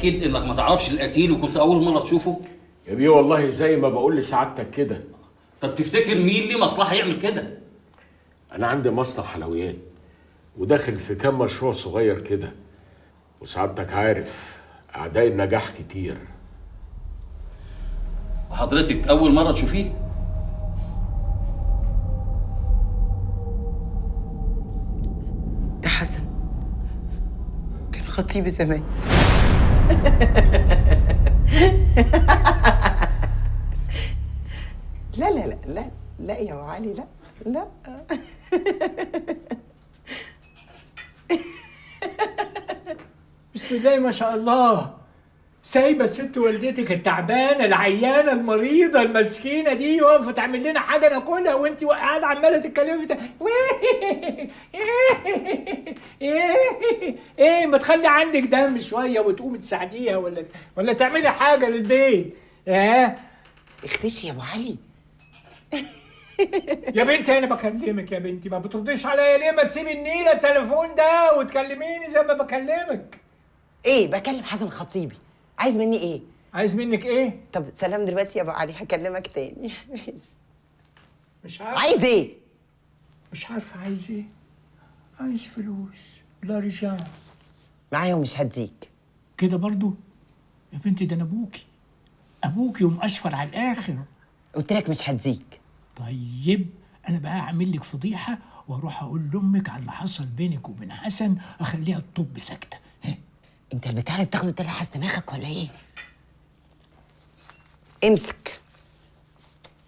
متاكد انك ما تعرفش القتيل وكنت اول مرة تشوفه؟ يا بيه والله زي ما بقول لسعادتك كده. طب تفتكر مين ليه مصلحة يعمل كده؟ انا عندي مصنع حلويات وداخل في كام مشروع صغير كده، وسعادتك عارف اعداء النجاح كتير. وحضرتك اول مرة تشوفيه؟ ده حسن كان خطيبي زمان. لا لا لا لا لا يا علي، لا لا. بسم الله ما شاء الله، سايبه ست والدتك التعبانة العيانه المريضة المسكينة دي واقفة تعمل لنا حاجة ناكلها، وانت قاعدة عماله تتكلمي في ايه؟ ما تخلي عندك دم شوية وتقومي تساعديها ولا تعملي حاجة للبيت. ها اختشي يا ابو علي. يا بنتي انا بكلمك يا بنتي، ما بترديش عليا ليه؟ ما تسيبي النيله التليفون ده وتكلميني زي ما بكلمك. ايه؟ بكلم حسن خطيبي. عايز مني ايه؟ عايز منك ايه؟ طب سلام دلوقتي يا ابو علي، هكلمك تاني. مش عارف عايز ايه؟ مش عارفه عايز ايه؟ عايز فلوس، l'argent معايا ومش هديك. كده برضو يا بنتي؟ ده انا ابوكي، ابوكي ومقشفر على الاخر. قلت لك مش هديك. طيب انا بقى اعمل لك فضيحة واروح اقول لامك على اللي حصل بينك وبين حسن، اخليها تطب ساكته. ها؟ انت البتاع اللي بتاخده ده لحس دماغك ولا ايه؟ امسك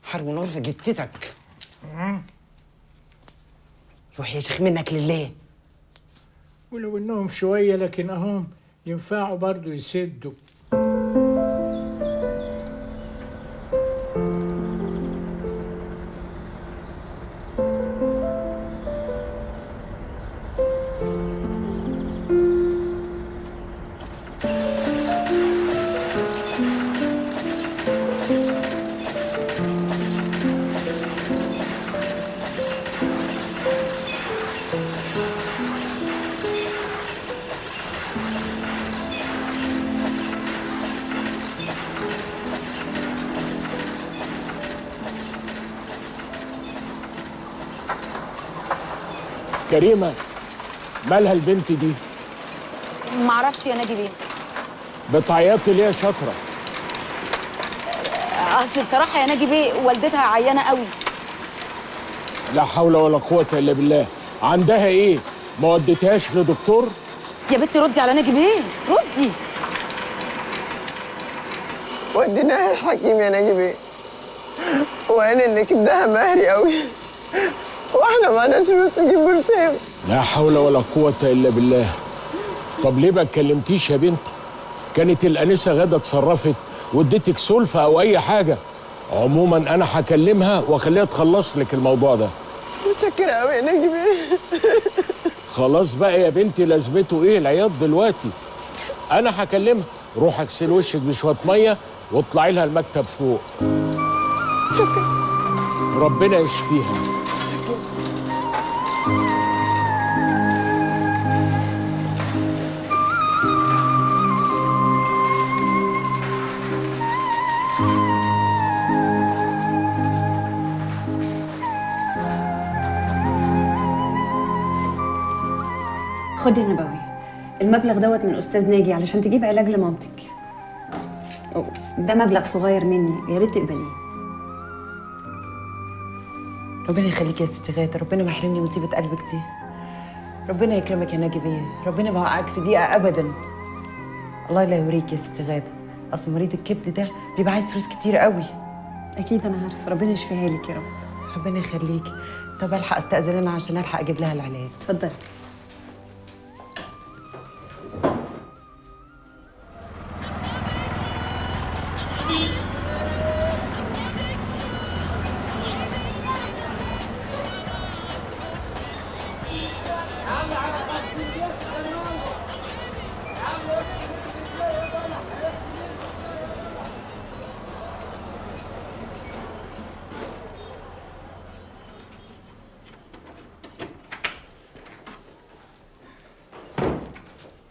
حرب نار في جتتك. روح يا شيخ منك لله. ولو انهم شوية لكن اهم ينفعوا برضو يسدوا. كريمة مالها البنت دي؟ معرفش يا ناجي بيه. بتعيطي ليه يا شاطرة؟ اصل بصراحة يا ناجي بيه والدتها عيانة قوي. لا حول ولا قوة إلا بالله. عندها إيه؟ ما وديتهاش لدكتور؟ يا بنتي ردي على ناجي بيه، ردي. وديناها الحكيم يا ناجي بيه، وقال إن كبدها مهري قوي واحنا معناش فلوس نجيب برشام. لا حول ولا قوة إلا بالله. طب ليه ما اتكلمتيش يا بنتي؟ كانت الأنسة غادة اتصرفت واديتك سلفة أو أي حاجة. عموما أنا هكلمها وأخليها تخلص لك الموضوع ده. متشكرة أوي يا ناجي بيه. خلاص بقى يا بنتي، لازمته إيه العياط دلوقتي؟ أنا هكلمها. روح اغسل وشك بشوية مية واطلعي لها المكتب فوق. شكرا. ربنا يشفيها. خد يا نبوي المبلغ دوت من استاذ ناجي علشان تجيب علاج لمامتك. ده مبلغ صغير مني، يا ريت تقبليه. ربنا يخليك يا ست غاده، ربنا ما يحرمني من طيبة قلبك دي. ربنا يكرمك يا ناجي بيه، ربنا ما وقعك في دقيقة ابدا. الله لا يوريك يا ست غاده، اصل مريض الكبد ده بيبقى عايز فلوس كتير قوي. اكيد انا عارفه، ربنا يشفيها لك يا رب. ربنا يخليكي. طب الحق استاذن انا عشان الحق اجيب لها العلاج. اتفضلي.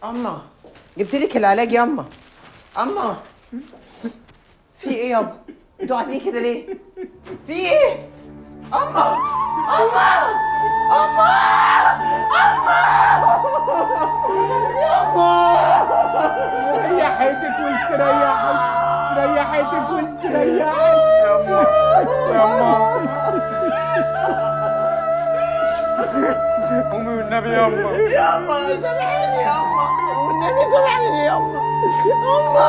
اما جبت لك العلاج ياما. اما في ايه يابا؟ انتوا قاعدين كده ليه؟ في ايه؟ اما اما اما اما ياما، ريحتك واستريحت، ريحتك واستريحت. ياما قومي والنبي ياما. ياما سامحيني ياما، والنبي سامحيني ياما. اما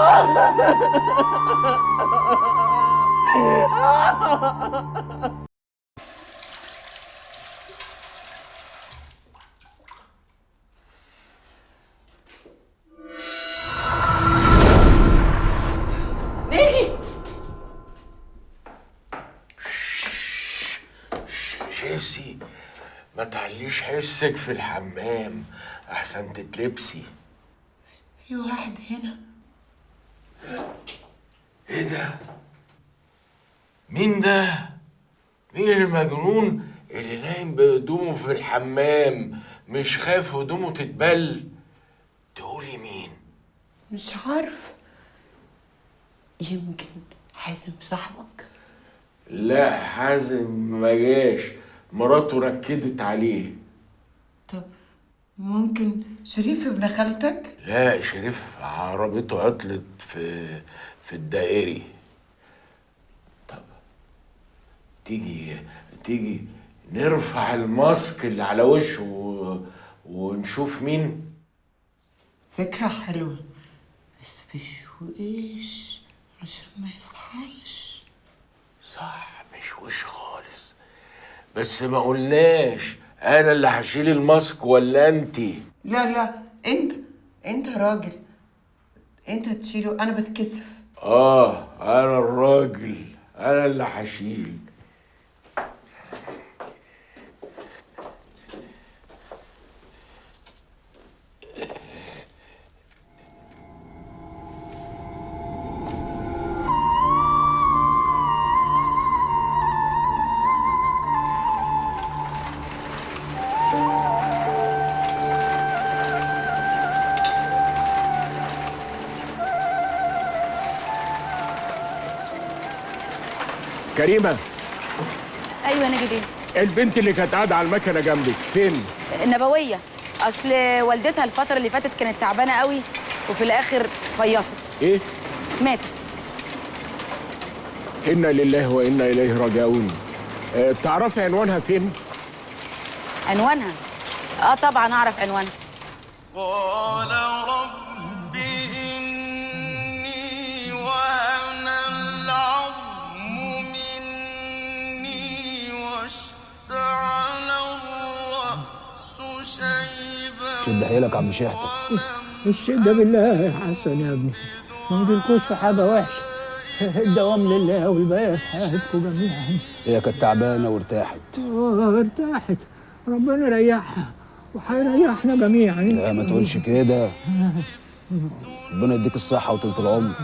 نيجي. جيسي، ما تعليش حسك في الحمام احسن تتلبسي. في واحد هنا. ايه ده؟ مين ده؟ مين المجنون اللي نايم بهدومه في الحمام؟ مش خايف هدومه تتبل؟ تقولي مين؟ مش عارف، يمكن حازم صاحبك. لا حازم ما جاش، مراته ركدت عليه. طب ممكن شريف ابن خالتك؟ لا شريف عربيته عطلت في الدائري. طب تيجي نرفع الماسك اللي على وشه ونشوف مين؟ فكرة حلوة، بس بشويش عشان ما يصحاش. صح، مش وش خالص. بس ما قلناش انا اللي هشيل الماسك ولا انتي؟ لا لا، انت راجل، انت تشيله، انا بتكسف. اه انا الراجل، انا اللي هشيل. كريمة. ايوه ناجي بيه. البنت اللي كانت قاعدة على المكنة جنبك فين؟ نبوية، اصل والدتها الفترة اللي فاتت كانت تعبانة قوي وفي الآخر فيصت. ايه؟ ماتت. إنا لله وإنا إليه راجعون. تعرفي عنوانها فين؟ عنوانها؟ طبعا أعرف عنوانها. قال رب إني وهن العظم مني واشتعل الرأس شيبا. شد حيلك يا عم شحتة. الشدة بالله يا حسن يا ابني، ما نجيلكوش في حاجة وحشة. الدوام لله والباقي في حياتكم جميعا. هي كانت تعبانة وارتاحت. ارتاحت، ربنا ريحها وهيريحنا جميعا. لا ما تقولش كده، ربنا يديك الصحة وطولة العمر.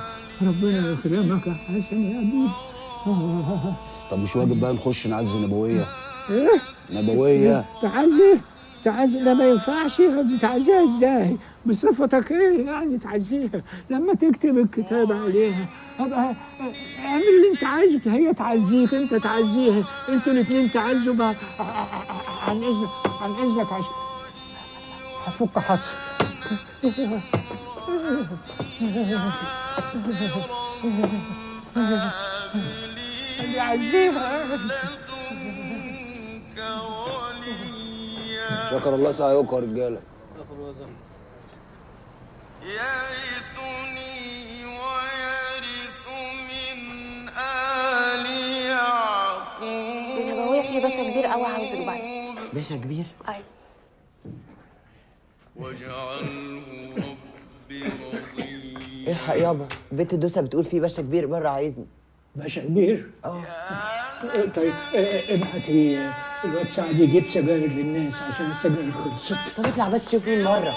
ربنا يكرمك يا حسن يا ابني. طب مش واجب بقى نخش نعزي نبوية؟ ايه؟ نبوية تعزي؟ تعزي؟ لا ما ينفعش يا ابني. تعزيها ازاي؟ بصفتك ايه يعني تعزيها؟ لما تكتب الكتاب عليها ابقى اعمل اللي انت عايزه، هي تعزيك انت تعزيها، انتوا الاثنين تعزوا بقى. عن اذنك، عن اذنك، عشان هفك حصر. اللي يعزيها. شكر الله سعيكم يا رجاله. يرثني ويرث من آل يعقوب. يا نبوية في باشا كبير قوي عاوزك بعد. باشا كبير؟ ايوه. واجعله ربي رضيا. الحق يابا، بنت الدوسة بتقول في باشا كبير بره عايزني. باشا كبير؟ اه. طيب ابعتي الواد سعد يجيب سجاير للناس عشان السجاير خلصت. طب اطلع بس شوف مين مرة.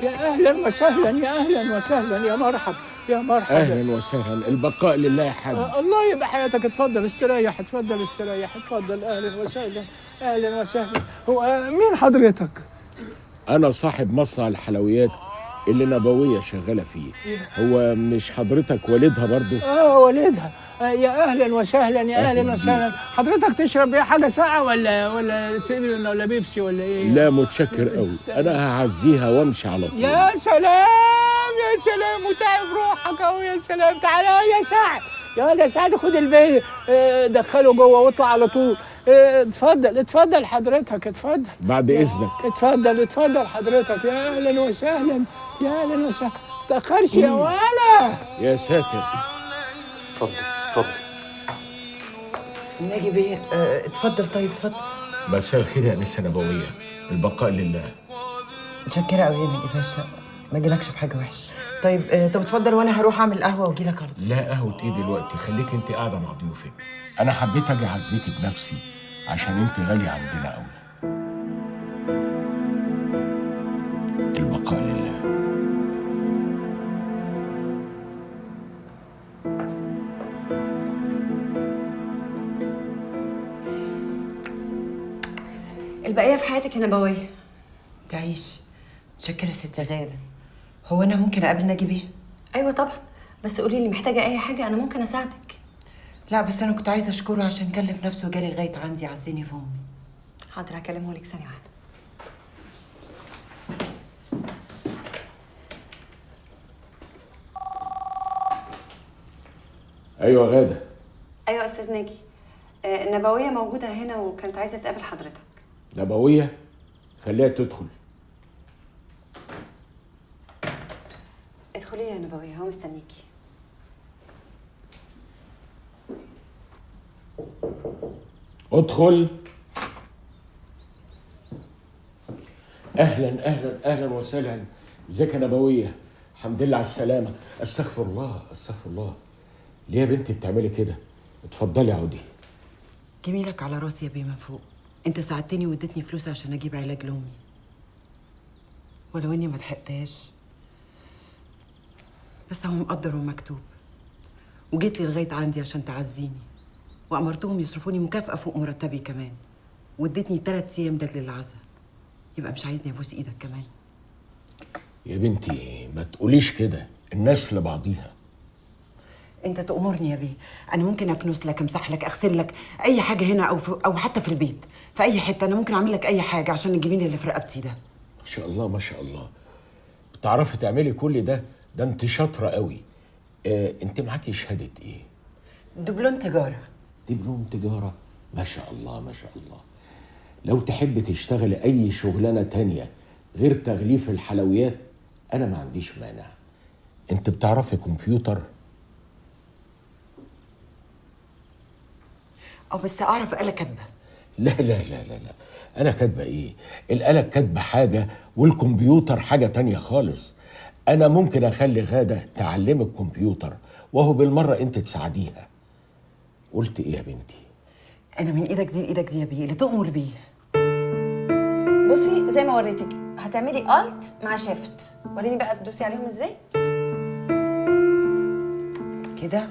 يا اهلا وسهلا، يا اهلا وسهلا، يا مرحب، يا مرحبا. اهلا وسهلا، البقاء لله يا حاج. الله يبقى حياتك. اتفضل استريح، اتفضل استريح، اتفضل. اهلا وسهلا، اهلا وسهلا. هو مين حضرتك؟ انا صاحب مصنع الحلويات اللي نبوية شغالة فيه. هو مش حضرتك والدها برضو؟ اه والدها. يا اهلا وسهلا، يا اهلا وسهلا. حضرتك تشرب ايه؟ حاجة ساقعه ولا سيفن ولا بيبسي ولا ايه؟ لا متشكر قوي، انا هعزيها وامشي على طول. يا سلام يا سلام، وتعب روحك اهو. يا سلام، تعالى يا سعد، يا سعد خد البيه، دخله جوه واطلع على طول. اتفضل اتفضل حضرتك، اتفضل. بعد اذنك. اتفضل اتفضل حضرتك. يا اهلا وسهلا، يا اهلا وسهلا. تأخرش يا ولا. يا ساتر. اتفضل اتفضل. ناجي بيه، اتفضل. طيب اتفضل. مساء الخير يا انسه نبوية، البقاء لله. متشكره قوي يا ناجي باشا، ما اجيلكش في حاجة وحشة. طيب طب اتفضل، وانا هروح اعمل قهوة واجي لك على طول. لا قهوة ايه دلوقتي، خليك انت قاعدة مع ضيوفك. انا حبيت اجي اعزيكي بنفسي عشان انت غالية عندنا قوي. البقاء لله. البقية في حياتك يا نبوية. تعيش. متشكره ست غاده. هو انا ممكن اقابل ناجي بيه؟ ايوه طبعا، بس قولي لي محتاجه اي حاجة انا ممكن اساعدك. لا بس انا كنت عايزه اشكره عشان كلف نفسه وجالي لغاية عندي عزيني في امي. حاضر هكلمه لك، ثانية واحدة. ايوه غاده. ايوه استاذ ناجي، النبوية موجودة هنا وكانت عايزه تقابل حضرتك. نبوية؟ خليها تدخل. ادخلي يا نبوية، هو مستنيكي. ادخل. اهلا اهلا اهلا وسهلا. ازيك يا نبوية؟ الحمد لله على السلامة. استغفر الله استغفر الله. ليه يا بنتي بتعملي كده؟ اتفضلي عودي. جميلك على راسي يا بيه من فوق، انت ساعدتني واديتني فلوس عشان اجيب علاج لامي، ولو اني ما لحقتهاش، بس هو مقدر ومكتوب. وجيت لي لغاية عندي عشان تعزيني، وامرتهم يصرفوني مكافاة فوق مرتبي كمان، واديتني 3 ايام لاجل العزاء. يبقى مش عايزني ابوس ايدك كمان؟ يا بنتي ما تقوليش كده، الناس لبعضيها. انت تأمرني يا بيه، انا ممكن اكنس لك، امسح لك، اغسل لك اي حاجة هنا او حتى في البيت، في اي حتة انا ممكن اعمل لك اي حاجة عشان الجميل اللي في رقبتي ده. ما شاء الله ما شاء الله، بتعرفي تعملي كل ده؟ ده انت شاطرة قوي. انت معاكي شهادة ايه؟ دبلوم تجارة. دبلوم تجارة؟ ما شاء الله ما شاء الله. لو تحب تشتغلي اي شغلانة تانية غير تغليف الحلويات انا ما عنديش مانع. انت بتعرفي كمبيوتر؟ بس اعرف آلة كاتبة. لا لا لا لا لا، آلة كاتبة ايه؟ الآلة كاتبة حاجة والكمبيوتر حاجة تانية خالص. أنا ممكن أخلي غادة تعلمك كمبيوتر، وهو بالمرة أنت تساعديها. قلت إيه يا بنتي؟ أنا من إيدك دي لإيدك دي يا بيه، اللي تؤمر بيه. بصي زي ما وريتك، هتعملي Alt مع Shift. وريني بقى تدوسي عليهم إزاي؟ كده؟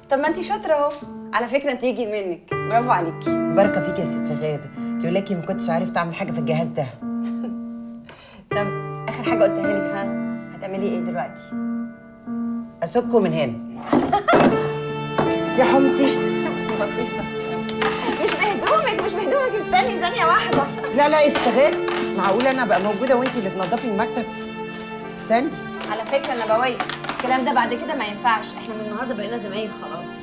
طب ما أنتي شاطرة أهو. على فكرة انت يجي منك، برافو عليكي. بركة فيك يا ست غادة، لولاكي ما كنتش عرفت اعمل حاجة في الجهاز ده. طب آخر حاجة قلتها لك، ها هتعملي ايه دلوقتي؟ اسيبكم من هنا. يا حمتي. بسيطة. مش بهدومك مش بهدومك، استني ثانية واحدة. لا لا يا ست غادة، معقولة أنا أبقى موجودة وأنتي اللي تنظفي المكتب؟ استني. على فكرة نبوية، الكلام ده بعد كده ما ينفعش، احنا من النهارده بقينا زمايل خلاص.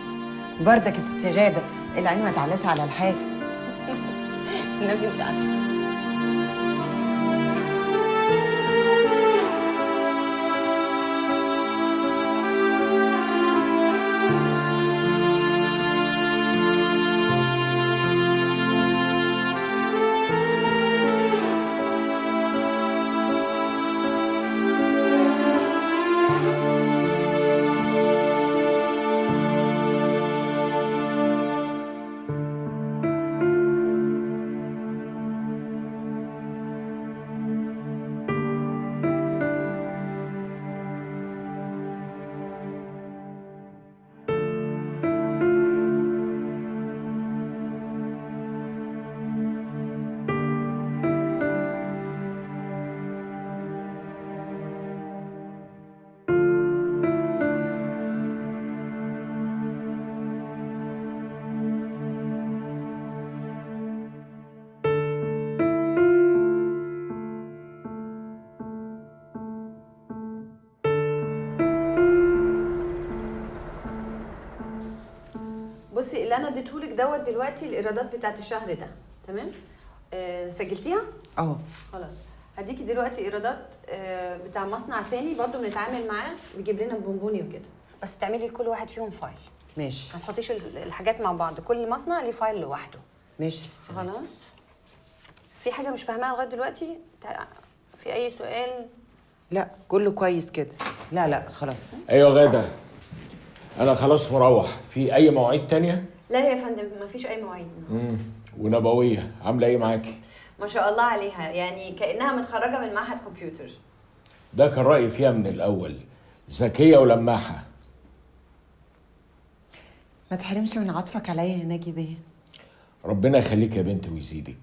بردك يا ست غادة، العين ما تعلاش على الحاجة. النبي بتاعتي. بصي اللي انا اديتهولك دوت دلوقتي الايرادات بتاعت الشهر ده، تمام؟ سجلتيها؟ اه خلاص. هديكي دلوقتي ايرادات بتاع مصنع تاني برضو بنتعامل معاه، بيجيب لنا بونبوني وكده، بس تعملي لكل واحد فيهم file. ماشي. ما تحطيش الحاجات مع بعض، كل مصنع ليه file لوحده. ماشي يا ست. خلاص. في حاجة مش فاهماها لغاية دلوقتي؟ في اي سؤال؟ لا كله كويس كده. لا لا خلاص. ايوه غاده، انا خلاص مروح. في اي مواعيد تانية؟ لا يا فندم مفيش اي مواعيد. ونبويه عامله ايه معاكي؟ ما شاء الله عليها، يعني كانها متخرجة من معهد كمبيوتر. ده كان رايي فيها من الاول، ذكية ولماحه. ما تحرمش من عطفك عليا يا ناجي بيه. ربنا يخليك يا بنتي ويزيدك.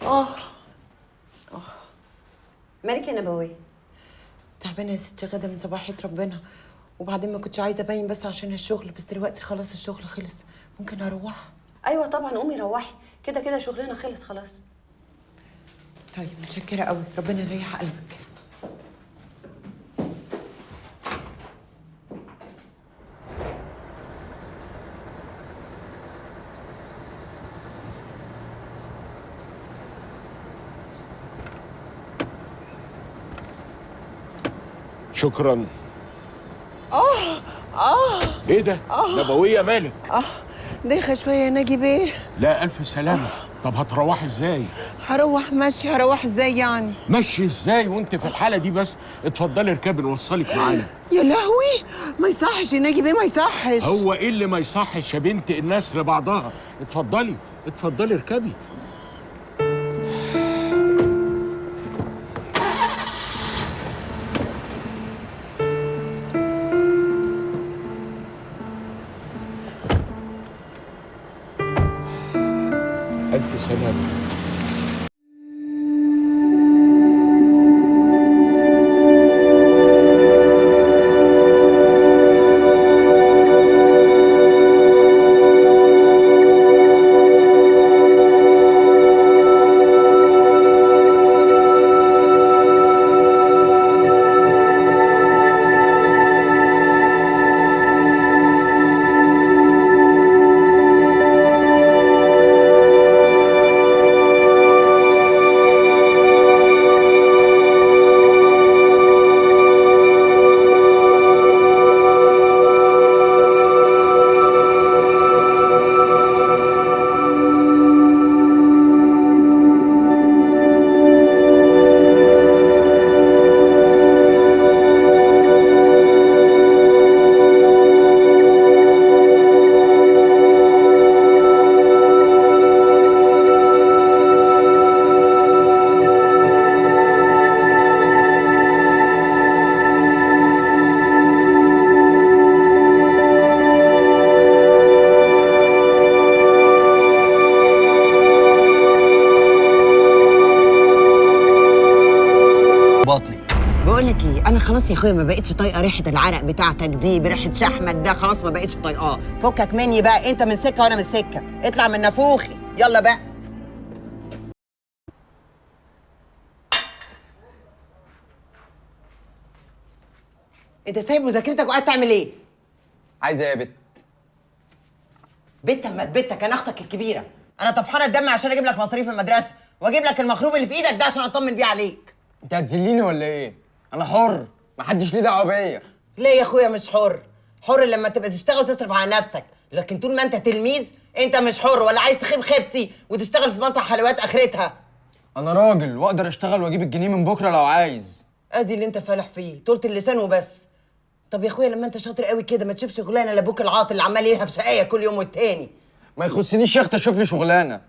اه مالك يا نبوية؟ تعبانة يا ستي غاده من صباحية ربنا، وبعدين ما كنتش عايزه ابين بس عشان الشغل، بس دلوقتي خلاص الشغل خلص، ممكن اروح؟ ايوه طبعا قومي روحي، كده كده شغلنا خلص خلاص. طيب متشكره قوي، ربنا يريح قلبك. شكرا. ايه ده؟ نبوية مالك؟ دايخه شوية يا ناجي بيه. لا الف سلامه. طب هتروحي ازاي؟ هروح ماشي. هروح ازاي يعني؟ ماشي ازاي وانت في الحالة دي؟ بس اتفضلي اركبي نوصلك معانا. يا لهوي ما يصحش يا ناجي بيه، ما يصحش. هو ايه اللي ما يصحش يا بنت الناس لبعضها؟ اتفضلي اتفضلي اركبي. ألف سلامة. بطنك. بقول لك ايه، انا خلاص يا اخويا ما بقتش طايقة ريحه العرق بتاعتك دي بريحه شحمك ده، خلاص ما بقتش طايقاه. فكك مني بقى، انت من سكة وانا من سكة، اطلع من نافوخي يلا بقى. انت سايب مذاكرتك وقاعد تعمل ايه؟ عايزه ايه يا بت؟ بت اما بتك، انا اختك الكبيرة، انا طفحانه الدم عشان اجيب لك مصاريف المدرسة واجيب لك المخروب اللي في ايدك ده عشان اطمن بيه عليك. انت هتذليني ولا ايه؟ انا حر، محدش ليه دعوه بيا. ليه يا اخويا مش حر؟ حر لما تبقى تشتغل وتصرف على نفسك، لكن طول ما انت تلميذ انت مش حر، ولا عايز تخيب خيبتي وتشتغل في مصنع حلويات اخرتها. انا راجل واقدر اشتغل واجيب الجنيه من بكره لو عايز. ادي اللي انت فالح فيه، طولة اللسان وبس. طب يا اخويا لما انت شاطر قوي كده ما تشوف شغلانة لابوك العاطل اللي عمال يلهف شقايه كل يوم والتاني. ما يخصنيش يا اختي اشوف لي شغلانة،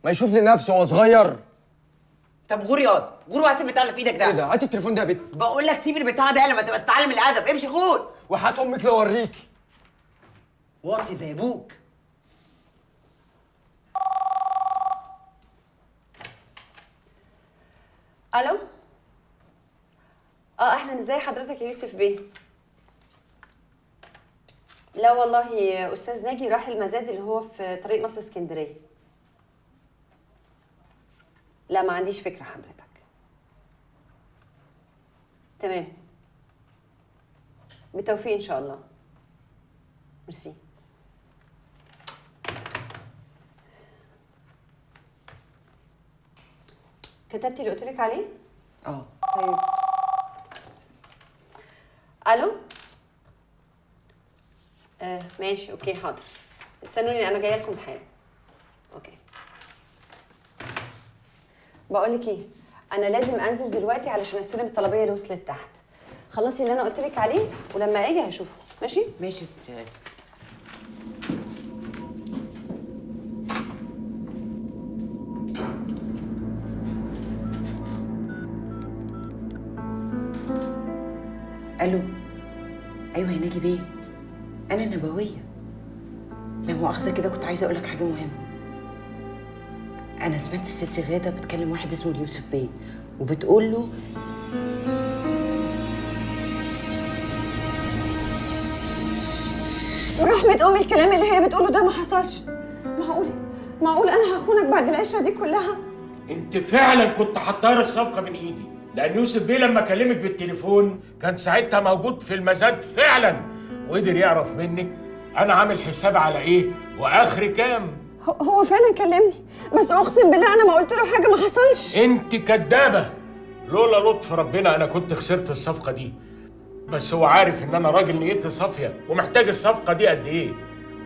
ما يشوف لي نفسه وهو صغير. طب غور ياض، غور وهات البتاع اللي في ايدك ده. ايه ده؟ هات التليفون ده يا بت. بقول لك سيب البتاع ده لما تبقى تتعلم الادب، امشي غور. وهات امك لو اوريكي. واطي زي ابوك. الو. اهلا، ازي حضرتك يا يوسف بيه؟ لا والله استاذ ناجي راح المزاد اللي هو في طريق مصر اسكندرية. لا ما عنديش فكرة حضرتك. تمام. بالتوفيق ان شاء الله. ميرسي. كتبتي اللي قلتلك عليه؟ اه. طيب. الو؟ ماشي okay حاضر. استنوني انا جاية لكم حالا. okay. بقول لك ايه، انا لازم انزل دلوقتي علشان استلم الطلبيه اللي وصلت تحت. خلصي اللي انا قلت لك عليه ولما اجي هشوفه، ماشي؟ ماشي يا ستي غاده. الو. ايوه يا ناجي بيه، انا نبوية. لا مؤاخذة كده كنت عايزه اقول لك حاجة مهمة. انا سمعت الست غاده بتكلم واحد اسمه يوسف بيه وبتقول له ورحمة امي الكلام اللي هي بتقوله ده ما حصلش. معقول معقول انا هخونك بعد العشرة دي كلها؟ انت فعلا كنت هتطير الصفقة من ايدي، لان يوسف بيه لما كلمك بالتليفون كان ساعتها موجود في المزاد فعلا وقدر يعرف منك انا عامل حساب على ايه واخر كام. هو فعلا كلمني، بس اقسم بالله انا ما قلت له حاجة، ما حصلش. انت كدابه، لولا لطف ربنا انا كنت خسرت الصفقة دي. بس هو عارف ان انا راجل نيتي صافية ومحتاج الصفقة دي قد ايه.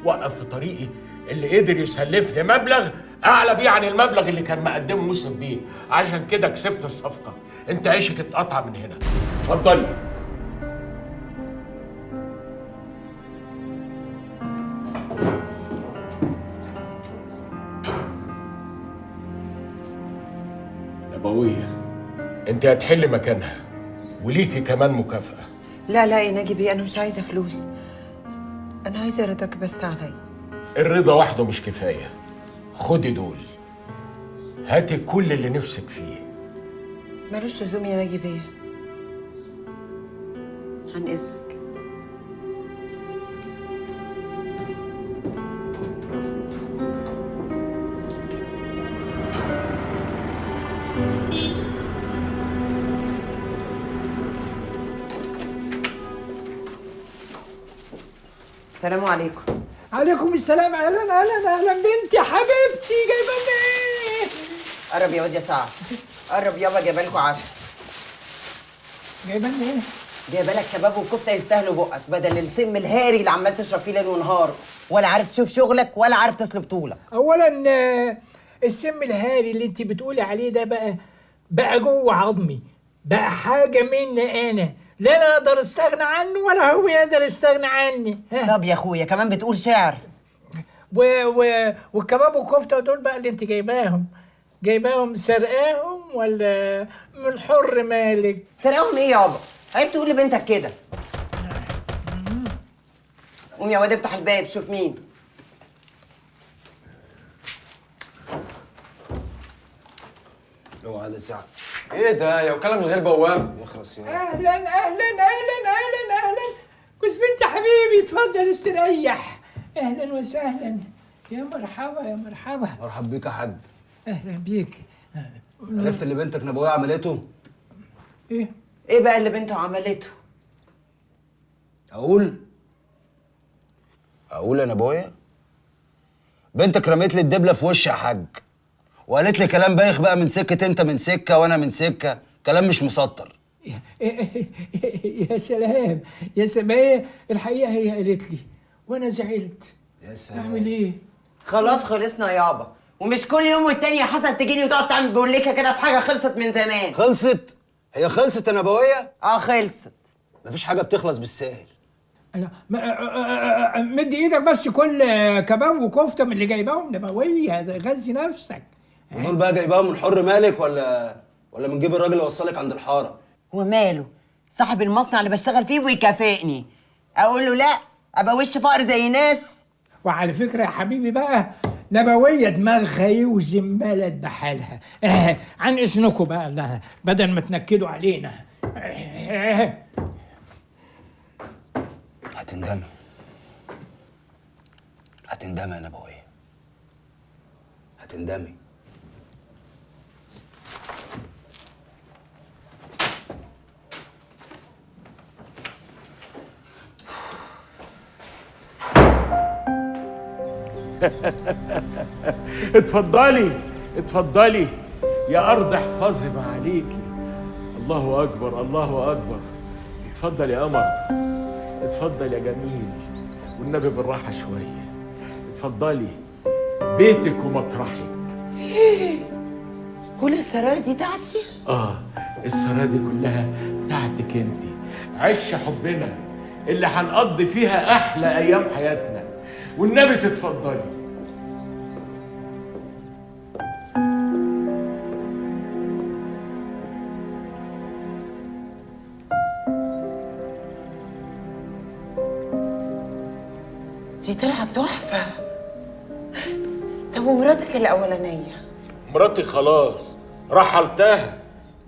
وقف في طريقي اللي قدر يسلفني مبلغ اعلى بيه عن المبلغ اللي كان مقدمه يوسف بيه، عشان كده كسبت الصفقة. انت عيشك اتقطع من هنا. اتفضلي. نبوية، انت هتحلي مكانها وليكي كمان مكافأة. لا لا يا ناجي بيه، انا مش عايزه فلوس، انا عايزه رضاك بس عليا. الرضا وحده مش كفاية، خدي دول، هاتي كل اللي نفسك فيه. مالوش لزوم يا ناجي بيه، عن اذنك. السلام عليكم. عليكم السلام. اهلا اهلا اهلا بنتي حبيبتي، جايبه لنا ايه؟ قرب يا واد يا سعد، قرب يابا، جايبه لكم عشاء. جايبه لنا ايه؟ جايبه لك كباب وكفته يستاهلوا بقك، بدل السم الهاري اللي عمال تشرب فيه ليل ونهار، ولا عارف تشوف شغلك ولا عارف تسلب طولك. اولا السم الهاري اللي انت بتقولي عليه ده بقى جوه عظمي، بقى حاجة مني انا، لا انا اقدر استغنى عنه ولا هو يقدر يستغنى عني. طب يا اخويا كمان بتقول شعر. والكباب والكفته دول بقى اللي انت جايباهم سرقاهم ولا من حر مالك؟ سرقاهم ايه يابا؟ عيب تقول لبنتك كده. قوم يا واد افتح الباب شوف مين. اوعى يا سعد. ايه ده يا وكالة من غير بواب؟ يخرس يا. اهلا اهلا اهلا اهلا اهلا جوز بنت حبيبي، اتفضل استريح. اهلا وسهلا، يا مرحبا يا مرحبا. مرحب بيك يا حاج. اهلا بيك. عرفت اللي بنتك نبوية عملته؟ ايه؟ ايه بقى اللي بنته عملته؟ اقول؟ اقول يا نبوية؟ بنتك رميت لي الدبلة في وشي يا حاج، وقالت لي كلام بايخ بقى من سكة، انت من سكة وانا من سكة، كلام مش مسطر. يا سلام يا سلام. الحقيقة هي قالت لي وانا زعلت. يا سلام، اعمل ايه؟ خلاص خلصنا يابا، ومش كل يوم والتاني يا حسن تجيني وتقعد تعمل بوليكه كده في حاجة خلصت من زمان. خلصت؟ هي خلصت يا نبوية؟ اه خلصت. مفيش حاجة بتخلص بالساهل. لا مد ايدك بس، كل كباب وكفته من اللي جايباهم نبوية، غذي نفسك. ودول بقى جايباهم من حر مالك ولا من جيب الراجل اللي وصلك عند الحارة؟ وماله؟ صاحب المصنع اللي بشتغل فيه ويكافئني، اقول له لا ابقى وش فقر زي ناس؟ وعلى فكرة يا حبيبي بقى، نبوية دماغها يوزن بلد بحالها. عن اذنكم بقى، بدل ما تنكدوا علينا. هتندمي هتندمي يا نبوية، هتندمي. اتفضلي اتفضلي يا ارض، احفظي ما عليكي. الله اكبر الله اكبر. اتفضل يا قمر، اتفضل يا جميل، والنبي بالراحة شوية. اتفضلي بيتك ومطرحك. كل السرايا دي بتاعتي؟ اه السرايا دي كلها بتاعتك انت. عش حبنا اللي هنقضي فيها احلى ايام حياتنا، والنبي تتفضلي. دي طلعت تحفة. طب ومراتك الاولانية؟ مراتي خلاص رحلتها،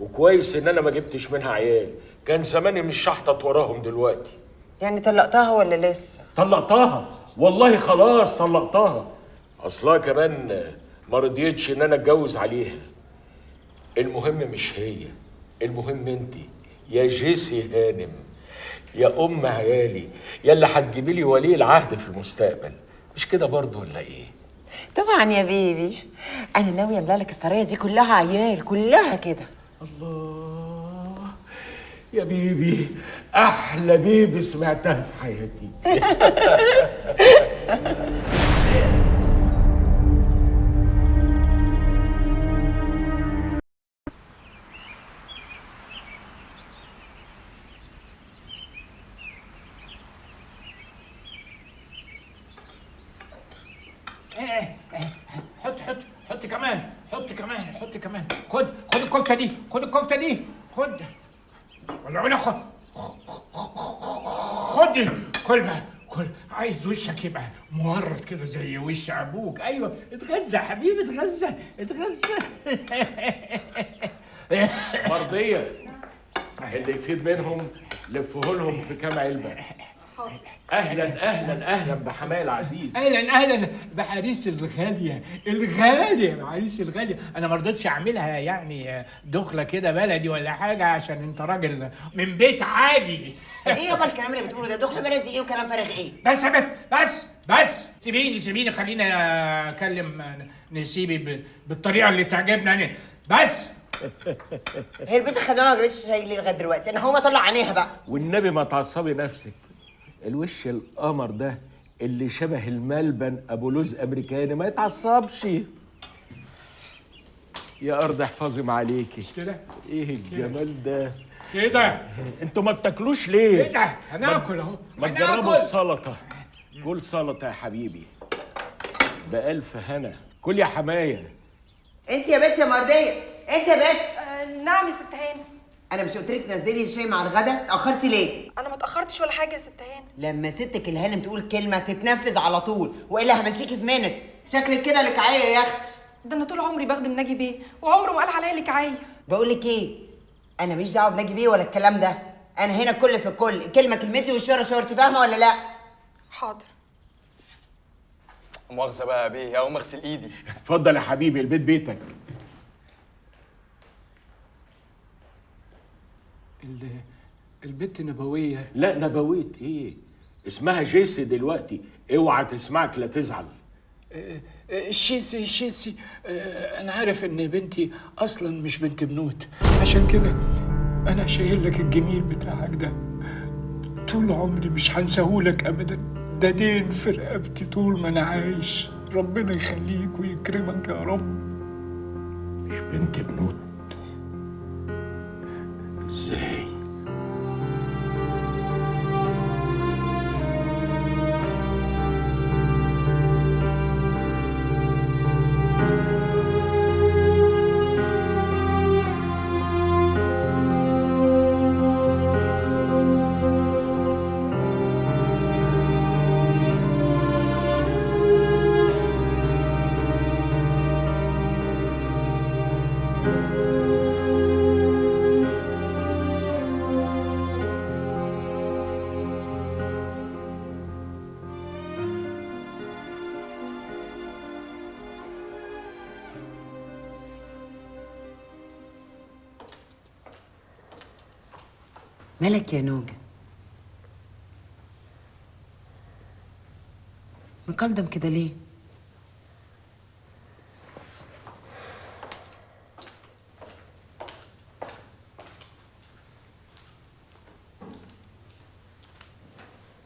وكويس ان انا ما جبتش منها عيال، كان زماني مش شحطت وراهم دلوقتي. يعني طلقتها ولا لسه؟ طلقتها والله، خلاص طلقتها. اصلها كمان ما رضيتش ان انا اتجوز عليها. المهم مش هي، المهم انت يا جيسي هانم، يا ام عيالي، يا اللي هتجيبي لي ولي العهد في المستقبل، مش كده برضه ولا ايه؟ طبعا يا بيبي، انا ناوية املى لك السرايا دي كلها عيال، كلها كده. الله يا بيبي، احلى بيبي سمعتها في حياتي. حط حط حط كمان، حط كمان، حط كمان. خد خد الكفتة دي، خد الكفتة دي، خد. ولعونه، خد خد، كل بقى، كل. عايز وشك يبقى مورد كده زي وش ابوك. ايوه اتغذى يا حبيبي، اتغذى اتغذى. مرضية اللي يفيد منهم لفه لهم في كام علبة. اهلا اهلا اهلا بحماية العزيز. اهلا اهلا بعريس الغالية، الغالية بعريس الغالية. انا ما رضيتش اعملها يعني دخله كده بلدي ولا حاجة، عشان انت راجل من بيت عادي. ايه يابا الكلام اللي بتقوله ده؟ دخله بلدي ايه وكلام فارغ ايه؟ بس يا بت، بس بس، سيبيني سيبيني، خليني اكلم نسيبي بالطريقة اللي تعجبني انا بس. هي البنت الخدامة ما جابتش شاي ليه لغاية دلوقتي؟ انا هقوم اطلع عينيها بقى. والنبي ما تعصبي نفسك، الوش القمر ده اللي شبه الملبن ابو لوز امريكاني ما يتعصبش. يا ارض احفظي ما عليكي. كده ايه الجمال ده؟ كده انتوا ما بتاكلوش ليه؟ كده هناكل اهو. ما تجربوا السلطة. كل سلطة يا حبيبي بألف هنا. كل يا حماية. انت يا بنت يا مرضية، انت يا بنت. نعم يا ست هانم. انا مش قلت لك تنزلي شاي مع الغدا؟ اتاخرتي ليه؟ انا ما اتاخرتش ولا حاجة يا ست هانم. لما ستك الهانم تقول كلمة تتنفذ على طول، والا همشيكي في منت. شكلك كده لكعيه يا اختي. ده انا طول عمري بخدم ناجي بيه، وعمره ما قال عليا لكعيه. بقول لك ايه، انا ماليش دعوه بناجي بيه ولا الكلام ده. انا هنا الكل في الكل، الكلمة كلمتي والشهرة شهرتي، فاهمه ولا لا؟ حاضر. مؤاخذة بقى يا بيه، اقوم اغسل ايدي. اتفضل يا حبيبي، البيت بيتك. البت نبوية. لا نبوية ايه؟ اسمها جيسي دلوقتي، اوعى تسمعك لا تزعل. شيسي شيسي، انا عارف ان بنتي اصلا مش بنت بنوت، عشان كده انا شايل لك الجميل بتاعك ده طول عمري، مش هنساهولك ابدا. ده دين في رقبتي طول ما انا عايش. ربنا يخليك ويكرمك يا رب. مش بنت بنوت ازاي؟ مالك يا نوجة؟ مكلدم كده ليه؟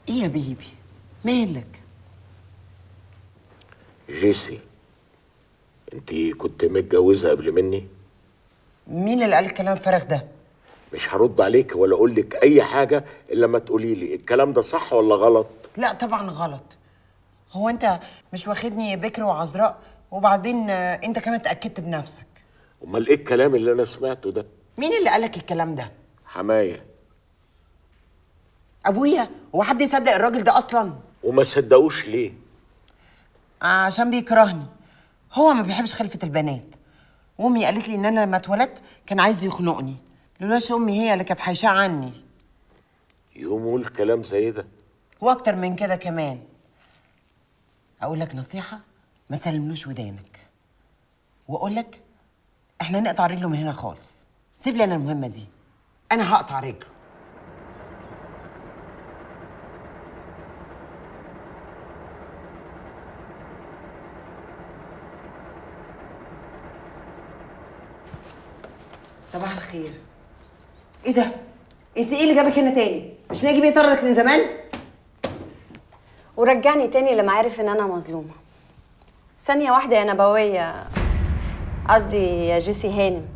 ايه يا baby؟ مالك؟ جيسي، انت كنت متجوزة قبل مني؟ مين اللي قال الكلام الفارغ ده؟ مش هرد عليك ولا اقول لك اي حاجة الا ما تقولي لي الكلام ده صح ولا غلط. لا طبعا غلط. هو انت مش واخدني بكر وعذراء؟ وبعدين انت كمان اتاكدت بنفسك. امال ايه الكلام اللي انا سمعته ده؟ مين اللي قالك الكلام ده؟ حماية. ابويا؟ هو حد يصدق الراجل ده اصلا؟ وما صدقوش ليه؟ عشان بيكرهني. هو ما بيحبش خلفة البنات. وامي قالت لي ان انا لما اتولدت كان عايز يخنقني، لولاش امي هي اللي كانت حايشاه عني. يقوم يقول كلام زي ده واكتر من كده كمان. اقول لك نصيحة، ما تسلملوش ودانك. واقول لك احنا نقطع رجله من هنا خالص. سيب لي انا المهمة دي، انا هقطع رجله. صباح الخير. ايه ده؟ انت ايه اللي جابك هنا تاني؟ مش ناجي بيه طردك من زمان؟ ورجعني تاني لما عرف ان انا مظلومة. ثانية واحدة يا نبوية، قصدي يا جيسي هانم،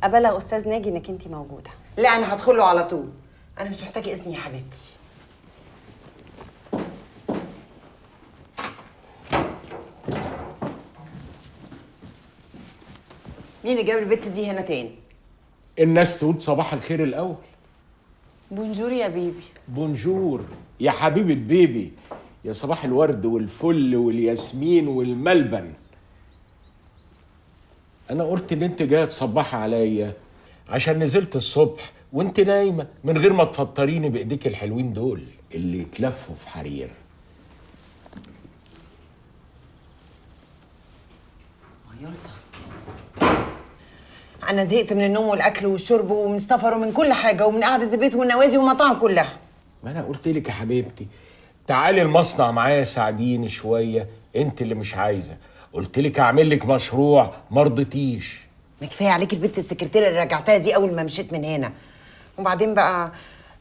ابلغ استاذ ناجي انك انت موجودة. لا انا هدخله على طول، انا مش محتاجه اذن يا حبيبتي. مين اللي جاب البت دي هنا تاني؟ الناس تقول صباح الخير الاول. bonjour يا baby. bonjour يا حبيبه baby، يا صباح الورد والفل والياسمين والملبن. انا قلت ان انت جاية تصبحي عليا عشان نزلت الصبح وانت نايمة من غير ما تفطريني بايديك الحلوين دول اللي يتلفوا في حرير. مياسه، أنا زهقت من النوم والأكل والشرب ومن السفر ومن كل حاجة ومن قعدة البيت والنوادي والمطاعم كلها. ما أنا قلت لك يا حبيبتي تعالي المصنع معايا ساعديني شوية، أنت اللي مش عايزة. قلت لك أعمل لك مشروع ما رضيتيش. ما كفاية عليك البنت السكرتيرة اللي رجعتها دي أول ما مشيت من هنا. وبعدين بقى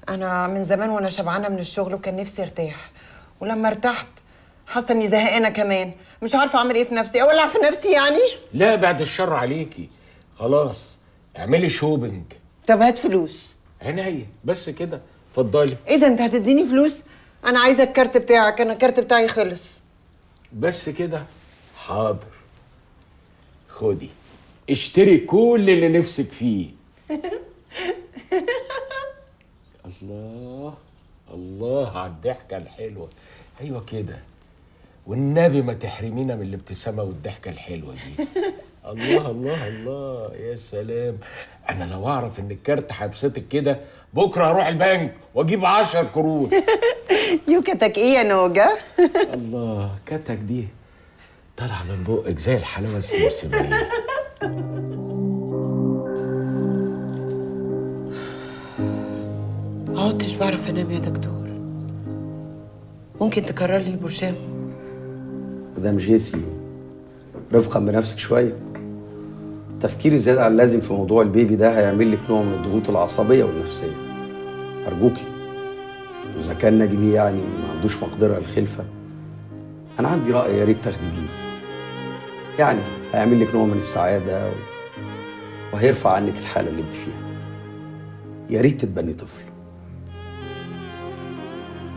أنا من زمان وأنا شبعانة من الشغل وكان نفسي أرتاح، ولما ارتحت حاسة إني زهقانة كمان، مش عارفة أعمل إيه في نفسي، أولع في نفسي يعني؟ لا بعد الشر عليكي، خلاص اعملي shopping. طب هات فلوس. عينيا بس كده، اتفضلي. ايه ده، انت هتديني فلوس؟ انا عايزه الكارت بتاعك، انا الكارت بتاعي خلص. بس كده؟ حاضر، خدي اشتري كل اللي نفسك فيه. الله الله على الضحكة الحلوة. ايوه كده، والنبي ما تحرمينا من الابتسامة والضحكه الحلوة دي. الله الله الله، يا سلام. انا لو اعرف ان الكارت هيبسطك كده بكره هروح البنك واجيب 10 كروت. يوكتك ايه يا نوجه؟ الله، كتك دي طالعه من بقك زي الحلاوة السمسميه. ما عدتش بعرف انام يا دكتور. ممكن تكرر لي البرشام؟ مدام جيسي، رفقا بنفسك شوية. التفكير الزيادة عن اللازم في موضوع البيبي ده هيعمل لك نوع من الضغوط العصبية والنفسية. ارجوكي. واذا كان ناجي بيه يعني ما عندوش مقدره للخلفه، انا عندي راي يا ريت تاخدي بيه. يعني هيعمل لك نوع من السعادة وهيرفع عنك الحالة اللي انت فيها. يا ريت تتبني طفل.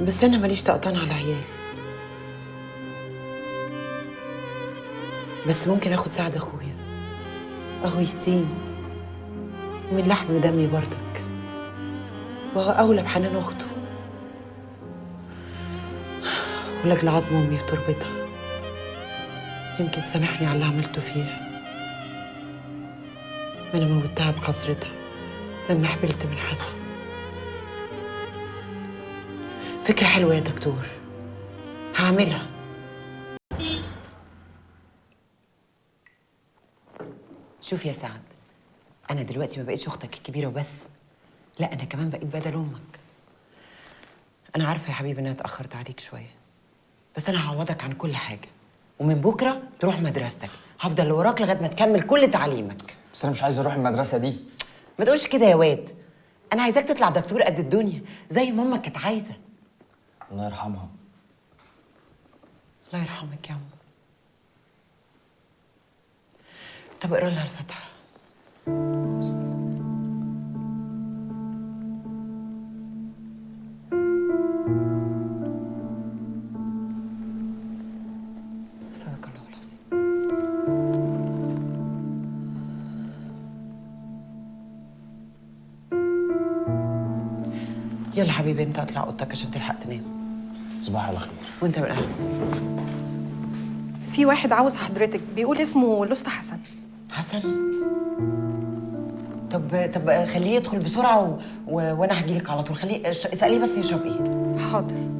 بس انا ماليش طقطان على عيال. بس ممكن اخد سعد اخويا، اهو يتيم ومن لحمي ودمي برضك، وهو اولى بحنان اخته. ولاجل عظم امي في تربتها يمكن سامحني على اللي عملته فيها. ما انا موتها بحسرتها لما حبلت من حسن. فكرة حلوة يا دكتور، هعملها. شوف يا سعد، أنا دلوقتي ما بقتش أختك الكبيرة وبس، لا أنا كمان بقيت بدل أمك. أنا عارفة يا حبيبي إن أنا اتأخرت عليك شوية، بس أنا هعوضك عن كل حاجة، ومن بكرة تروح مدرستك، هفضل وراك لغاية ما تكمل كل تعليمك. بس أنا مش عايز أروح المدرسة دي. ما تقولش كده يا واد، أنا عايزاك تطلع دكتور قد الدنيا زي ماما كانت عايزة. الله يرحمها. الله يرحمك يا عم. طب اقرا لها الفاتحة. صدق الله العظيم. يلا حبيبي انت اطلع اوضتك عشان تلحق تنام. صباح على خير. وانت من اهل. في واحد عاوز حضرتك، بيقول اسمه لوست حسن. حسن؟ طب خليه يدخل بسرعة وانا هجيلك على طول. خليه اسأليه بس يشرب ايه. حاضر.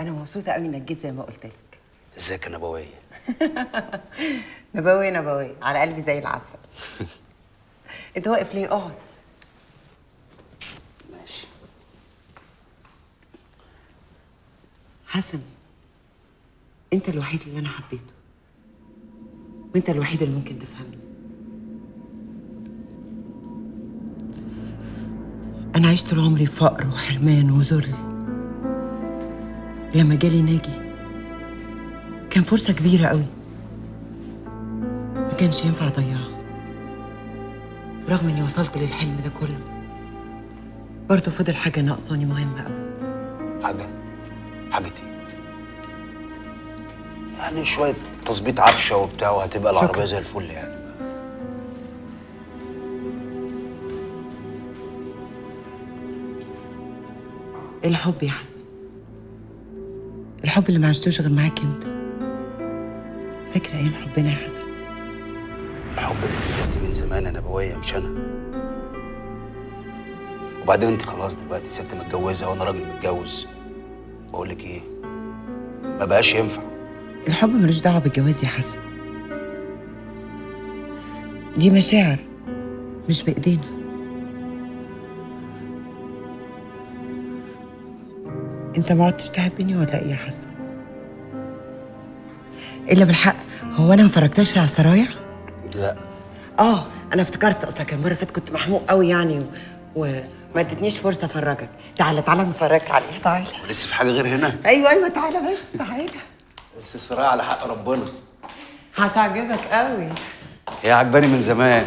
أنا مبسوطة قوي إنك جيت زي ما قلت لك. ازيك يا نبوية؟ نبوية نبوية، على قلبي زي العسل. أنت واقف ليه؟ اقعد. ماشي. حسن، أنت الوحيد اللي أنا حبيته، وأنت الوحيد اللي ممكن تفهمني. أنا عشت طول عمري في فقر وحرمان وذل. لما جالي ناجي كان فرصة كبيرة قوي، ما كانش ينفع أضيعها. رغم إني وصلت للحلم ده كله، برضه فضل حاجة ناقصاني مهمة قوي. حاجة؟ حاجة إيه؟ يعني شوية تظبيط عفشة وبتاع وهتبقى العربية زي الفل يعني. الحب يا حسن، الحب اللي ما عشتوش غير معاك انت. فاكره ايام حبنا يا حسن؟ الحب انت دلوقتي من زمان يا نبوية، مش انا. وبعدين انت خلاص دلوقتي ست متجوزة وانا راجل متجوز. بقول لك ايه، ما بقاش ينفع. الحب ملوش دعوه بالجواز يا حسن، دي مشاعر مش بايدينا. انت ما عدتش تحبني ولا ايه يا حسن؟ الا بالحق، هو انا ما فرجتش على السرايا؟ لا. انا افتكرت اصلا كان مرة فاتت كنت محموق قوي يعني وما ادتنيش فرصة افرجك. تعالى تعالى نفرجك عليها، تعالى. ولسه في حاجة غير هنا؟ ايوه تعالى بس، تعالى. بس السرايا على حق ربنا. هتعجبك قوي. هي عجباني من زمان.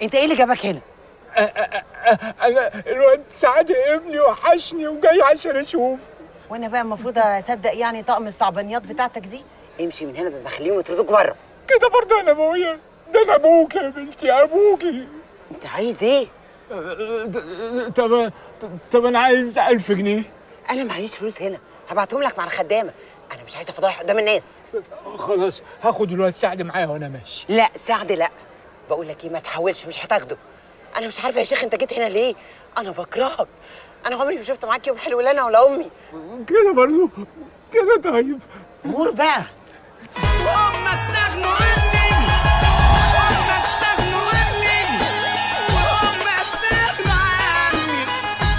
انت ايه اللي جابك هنا؟ انا الواد سعد ابني وحشني وجاي عشان اشوف. وانا بقى المفروض اصدق يعني طقم الصعبانيات بتاعتك دي؟ امشي من هنا بخليهم يطردوك بره. كده برضه يا نبوية؟ ده انا ابوك يا بنتي، ابوكي. انت عايز ايه؟ طب انا عايز 1000 جنيه. انا معيش فلوس هنا، هبعتهم لك مع الخدامة. انا مش عايزه فضايح قدام الناس. خلاص هاخد الواد سعد معايا وانا ماشي. لا سعد لا، بقول لك ايه، ما تحاولش، مش هتاخده. انا مش عارفه يا شيخ انت جيت هنا ليه؟ انا بكرهك، انا عمري ما شفت معاك يوم حلو لا انا ولا امي. كده برضه كده؟ طيب غور بقى. وهم استغنوا عني، هم استغنوا عني، وهم استغنوا عني،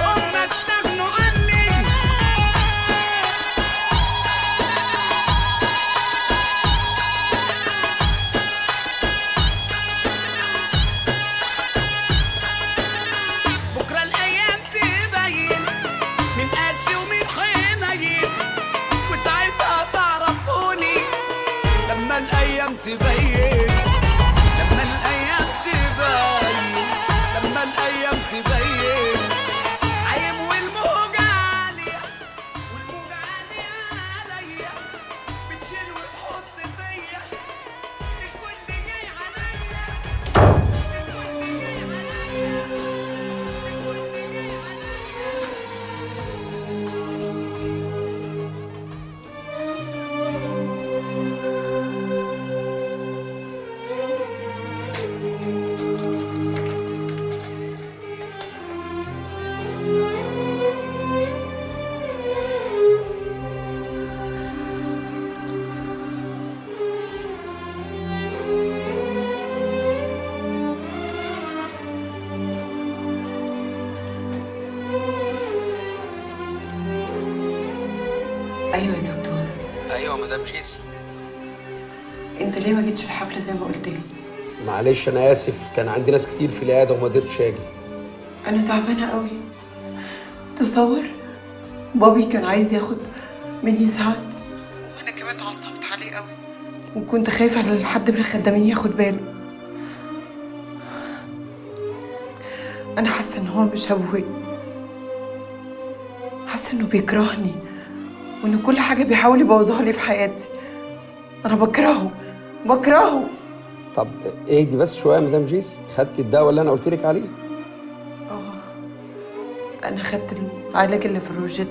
هم استغنوا عني. بكرة الأيام تبين من قاسي ومن حنين، وساعتها تعرفوني لما الأيام تبين، لما الأيام تبين، لما الأيام تبين. عيب والموجة عالية، والموجة عالية عليا، بتشيل وتحط فيا، الكل جاي عليا، الكل جاي عليا، الكل جاي عليا. ايوه يا دكتور. ايوه مدام جيسي. انت ليه ما جيتش الحفلة زي ما قلت لي؟ معلش انا اسف، كان عندي ناس كتير في العيادة وما قدرتش اجي. انا تعبانة قوي. تصور بابي كان عايز ياخد مني سعد، وانا كمان اتعصبت عليه قوي، وكنت خايفة على حد من الخدامين ياخد باله. انا حاسه ان هو مش ابوي، حاسه انه بيكرهني، وان كل حاجة بيحاول يبوظها لي في حياتي. انا بكرهه بكرهه. طب اهدي بس شوية يا مدام جيسي. خدتي الدواء اللي انا قلت لك عليه؟ اه انا خدت العلاج اللي في الروجيت،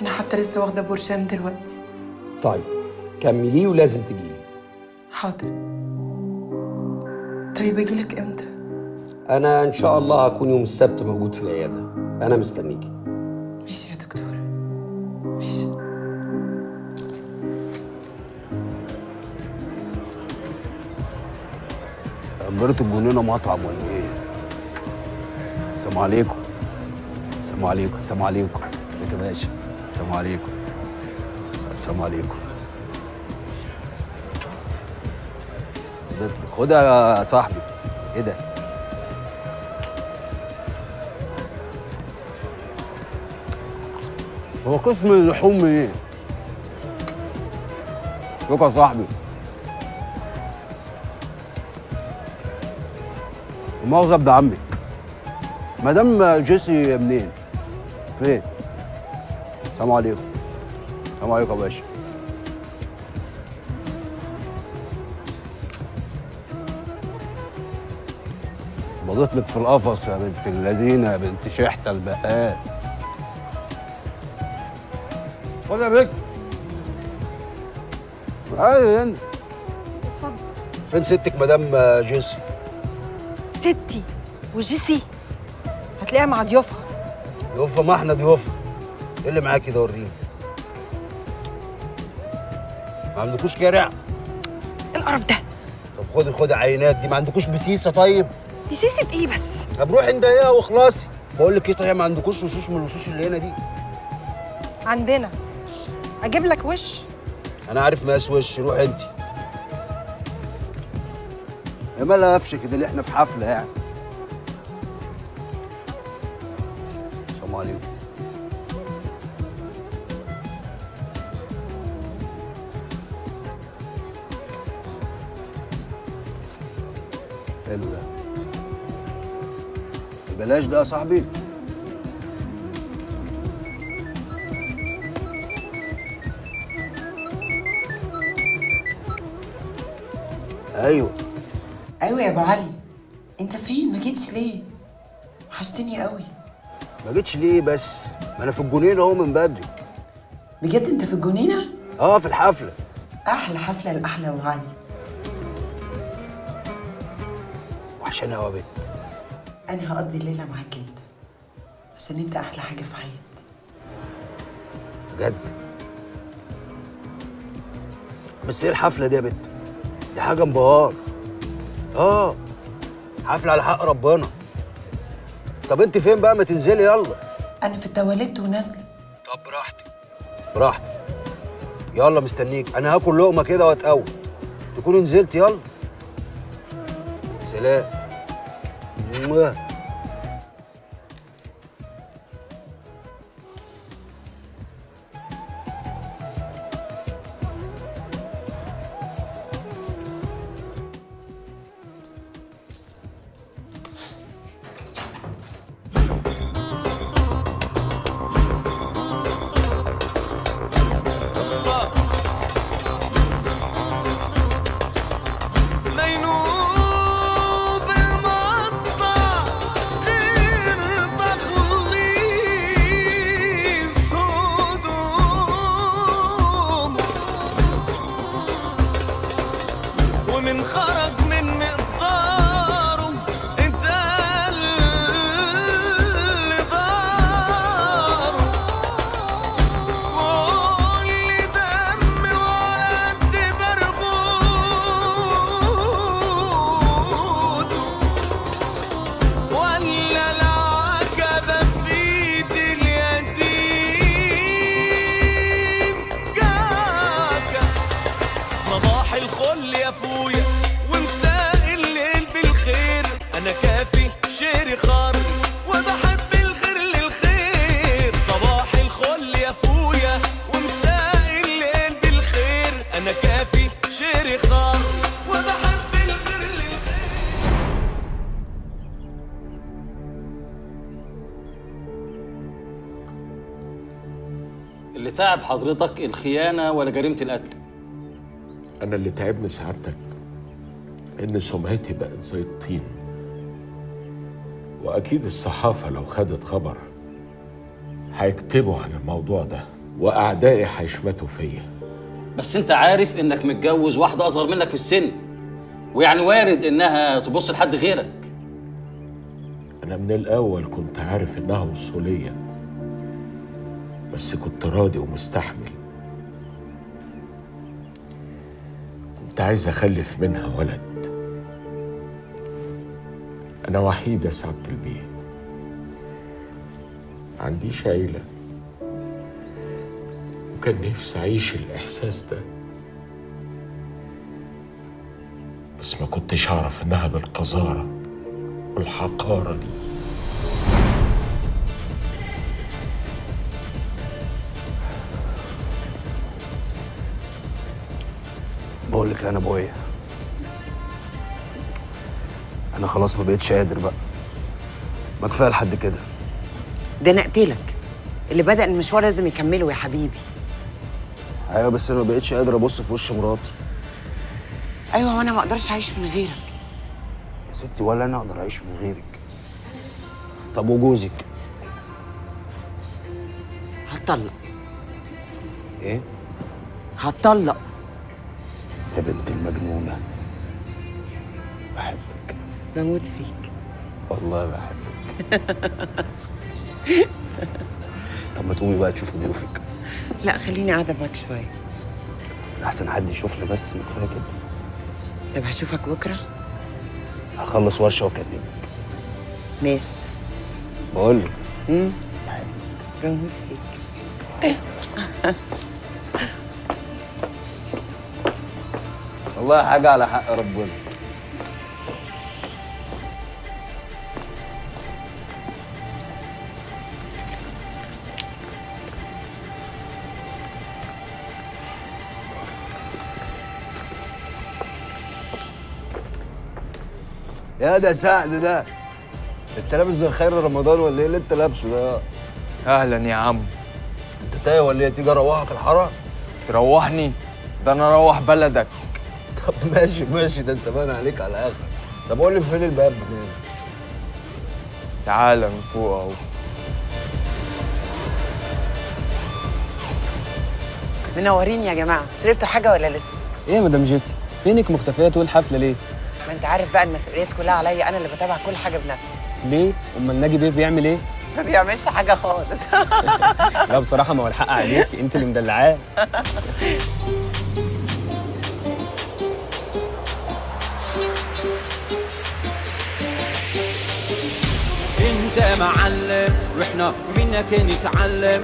انا حتى لسه واخده برشام دلوقتي. طيب كمليه ولازم تجيلي. حاضر. طيب اجيلك امتى؟ انا ان شاء الله هكون يوم السبت موجود في العيادة، انا مستنيكي. ماشي يا دكتور، ماشي. أجرت الجنينة مطعم ولا إيه؟ السلام عليكم. السلام عليكم. السلام عليكم. ازيك يا باشا؟ السلام عليكم. السلام عليكم. خدها يا صاحبي. إيه ده؟ هو قسم اللحوم منين؟ شكرا يا صاحبي. مؤاخذة ابن عمي، مدام جيسي منين؟ فين؟ السلام عليكم. السلام عليكم يا باشا. بضيت لك في القفص يا بنت اللذينه، يا بنت شحته البقال. خد يا بنت. تعالي هنا. اتفضل. فين ستك مدام جيسي؟ ستي وجيسي هتلاقيها مع ضيوفها. ضيوفها؟ ما احنا ضيوفها. ايه اللي معاكي ده وريني؟ ما عندكوش كارع؟ ايه القرف ده؟ طب خدي خدي عينات دي. ما عندكوش بسيسه؟ طيب بسيسه ايه بس؟ طب روحي نديها واخلصي. بقول لك ايه، طيب ما عندكوش وشوش من الوشوش اللي هنا دي؟ عندنا. اجيب لك وش؟ انا عارف مقاس وش، روحي انت. يا مالها قفشه كده اللي احنا في حفلة يعني. السلام عليكم. الحلو ده؟ بلاش ده يا صاحبي. ايوه ايوه يا ابو علي، انت فين؟ ما جيتش ليه؟ وحشتني قوي. ما جيتش ليه بس؟ ما انا في الجنينة اهو من بدري. بجد انت في الجنينة؟ اه في الحفلة. احلى حفلة لاحلى ابو علي. وحشاني قوي يا بت. انا هقضي الليلة معاك انت، عشان انت احلى حاجة في حياتي. بجد؟ بس ايه الحفلة دي يا بت؟ دي حاجة انبهار. اه حفلة على حق ربنا. طب انت فين بقى؟ ما تنزلي يلا. انا في التواليت ونازلة. طب براحتك براحتك، يلا مستنيك. انا هاكل لقمة كده واتقوت، تكوني نزلت. يلا سلام. ومن خرج من مقداره اتقل داره، كل دم ولا قد برغوته، ولا العجبة في ايد اليتيم. جاكا صباح الخل يا فويا، ومساء الليل بالخير. انا كافي شيري خار وبحب الخير للخير. صباح الخل يا فويا، ومساء الليل بالخير. انا كافي شيري خار وبحب الخير للخير. اللي تعب حضرتك الخيانة ولا جريمة القتل؟ أنا اللي تعبني سعادتك إن سمعتي بقت زي الطين، وأكيد الصحافة لو خدت خبر هيكتبوا عن الموضوع ده، وأعدائي هيشمتوا فيا. بس أنت عارف إنك متجوز واحدة أصغر منك في السن، ويعني وارد إنها تبص لحد غيرك. أنا من الأول كنت عارف إنها وصولية، بس كنت راضي ومستحمل. كنت عايز أخلف منها ولد. أنا وحيد يا سعادة البيه، ما عنديش عيلة، وكان نفسي أعيش الإحساس ده، بس ما كنتش أعرف إنها بالقذارة والحقارة دي. بقول لك انا ابويا، انا خلاص ما بقتش قادر بقى، ما كفاية لحد كده. ده انا اقتلك، اللي بدأ المشوار لازم يكمله يا حبيبي. ايوه بس انا ما بقتش قادر ابص في وش مراتي. ايوه وانا ما اقدرش اعيش من غيرك يا ستي، ولا انا اقدر اعيش من غيرك. طب وجوزك؟ هتطلق. ايه؟ هتطلق يا بنت المجنونة، بحبك. بموت فيك والله، بحبك. طب ما تقومي بقى تشوفي ضيوفك. لا خليني قاعدة معاك شوية. أحسن حد يشوفنا بس، ما كفاية كده. طب هشوفك بكرة؟ هخلص ورشة وأكلمك. ماشي. بقول لك بحبك. بموت فيك. والله حاجة على حق ربنا. يا ده سعد ده، انت لابس زي خير رمضان ولا ايه اللي انت لابسه ده؟ اهلا يا عم. انت تايه ولا ايه؟ تيجي اروحك الحارة؟ تروحني؟ ده انا اروح بلدك. طب ماشي ماشي، ده انت باين عليك على الاخر. طب قول لي فين الباب منين؟ تعالى من فوق اهو. منورين يا جماعة، شربتوا حاجة ولا لسه؟ ايه يا مدام جيسي؟ فينك مختفيه طول الحفلة ليه؟ ما انت عارف بقى المسؤوليات كلها عليا، انا اللي بتابع كل حاجة بنفسي. ليه؟ امال ناجي بيه بيعمل ايه؟ ما بيعملش حاجة خالص. لا بصراحة ما هو الحق عليكي، انت اللي مدلعاه. انت معلم واحنا منك نتعلم،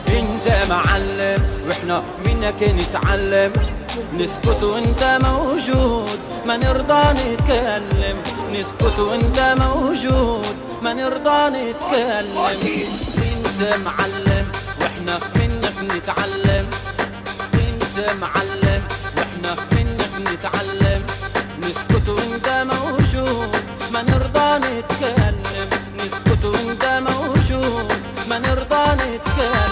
انت معلم واحنا منك نتعلم، نسكت وانت موجود ما نرضى نتكلم، نسكت وانت موجود ما نرضى نتكلم، انت معلم واحنا منك نتعلم، انت معلم واحنا منك نتعلم، نسكت وانت موجود ما نرضى نتكلم، نسكت وانت موجود ما نرضى نتكلم.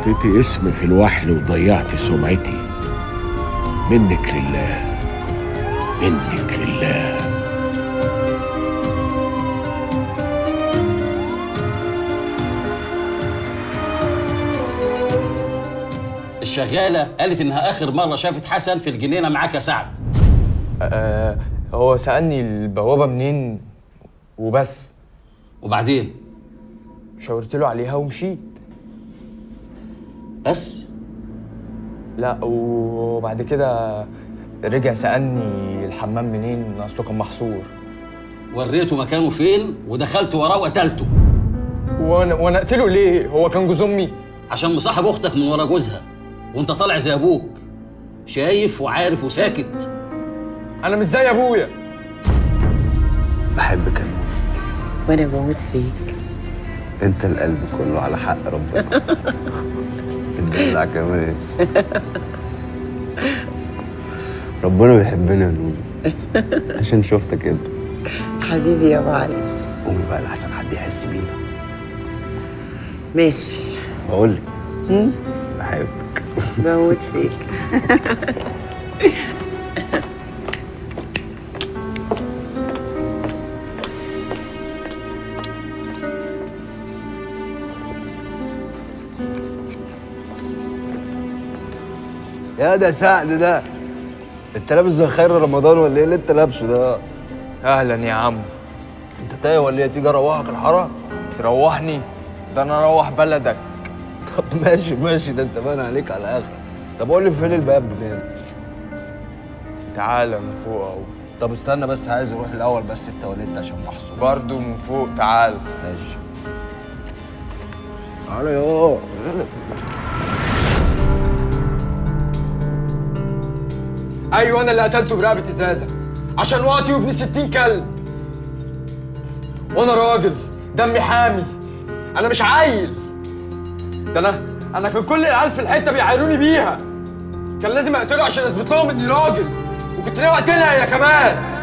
حطيتي اسمي في الوحل وضيعتي سمعتي. منك لله، منك لله. الشغاله قالت انها اخر مرة شافت حسن في الجنينة معاك يا سعد. هو سالني البوابة منين وبس. وبعدين؟ شاورت له عليها ومشيت. بس؟ لا، وبعد كده رجع سألني الحمام منين، اصله كان محصور. وريته مكانه فين ودخلت وراه وقتلته. وانا اقتله ليه؟ هو كان جوز امي؟ عشان مصاحب اختك من ورا جوزها، وانت طالع زي ابوك، شايف وعارف وساكت. انا مش زي ابويا. بحبك يا نور. وانا بموت فيك. انت القلب كله على حق ربنا. تدلع كمان. ربنا بيحبنا يا نور عشان شفتك انت. حبيبي يا ابو علي. قومي بقى لحسن حد يحس بينا. ماشي. بقول لك بحبك. بموت فيك. يا ده سعد ده، انت لابس زي خير رمضان ولا ايه اللي انت لابسه ده؟ اهلا يا عم. انت تايه ولا ايه؟ تيجي اروحك الحارة؟ تروحني؟ ده انا اروح بلدك. طب ماشي ماشي، ده انت باين عليك على الاخر. طب قول لي فين الباب منين؟ تعالى من فوق اهو. طب استنى بس، عايز اروح الاول بس التواليت عشان محصور. برضه من فوق تعالى. ماشي. تعالى يا ايوه، انا اللي قتلته برقبه ازازة عشان واطي وابن 60 كلب. وانا راجل دمي حامي، انا مش عيل. ده انا كان كل العيال في الحتة بيعايروني بيها. كان لازم اقتله عشان اثبت لهم اني راجل، وكنت ناوي اقتلها هي كمان.